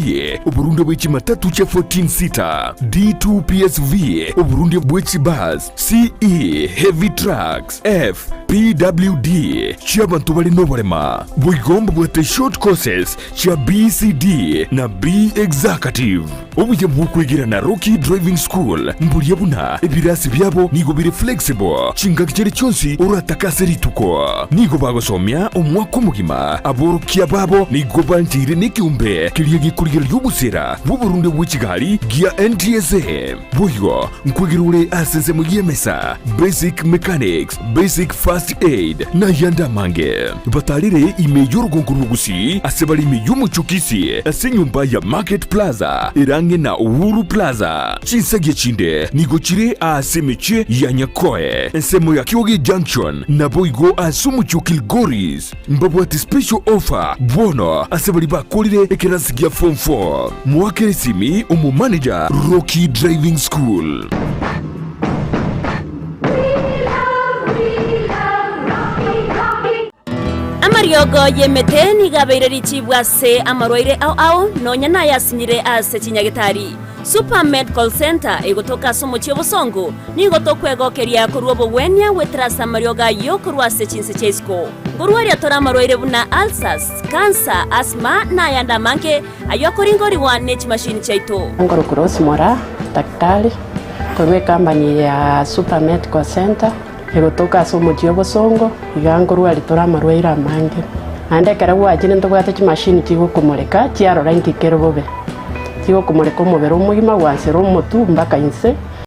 Speaker 1: oborundia bwe chimatatu chia 14 seater, D2 PSV, oborundia bwe chibus, CE Heavy Trucks, F PWD chi'abanto bare noborema. Boigo mbabwate short courses chia BCD na B Executive. Obuya bw'okwegera na Rocky Driving School mboria buna ebirasi biabo nigo bire flexible chingaki chiria chionsi oratake ase rituko. Nigo bagosomia omwaka omogima. Aborokia babo nigo bancheire nekeombe keria gekorigereria obosera bw'oborundia bwe chigari gia NTSA. Boigo nkwegera ore ase ensemo y'emesa, basic mechanics, basic first aid, na ayande amange. Batarire ime y'orogongo rw'Ogusii ase bare ime y'omochie o Kisii ase enyomba ya Market Plaza ere ang'e na Uhuru Plaza. Chinsagia chinde nigo chire aase emechie ya Nyakoe, ensemo ya Kioge Junction, naboigo ase omochie o Kilgoris. Mbabwate special offer bono ase baria bakorire ekerasi gia form 4. Moakere esimi omomanager Rocky Driving School.
Speaker 9: Amariogo y'emete nigo abeire richibu ase amarwaire ao ao, nonya nayasinyire ase chinyagetari. Super Medical Centre egotoka ase omochie obosongo, nigo tokwegokeria korwa obogwenia goetera ase amariogo ayio korwa ase chinse chia isiko. Nkorwaria tore amarwaire buna ulcers, cancer, asthma na ayande amange ayio akoringorigwa ne chimashini chiaito.
Speaker 10: Nkorokwa Rose Moraa, daktari, korwa ecompany ya Super Medical Centre, egotoka ase omochie obosongo, iga nkorwaria tore amarwaire amange. Naende ekero gwachire ntobwate chimashini chigokomoreka chiarora inki kere bobe. Chigokomoreka omobere omogima gwansera omotwe mpaka inse.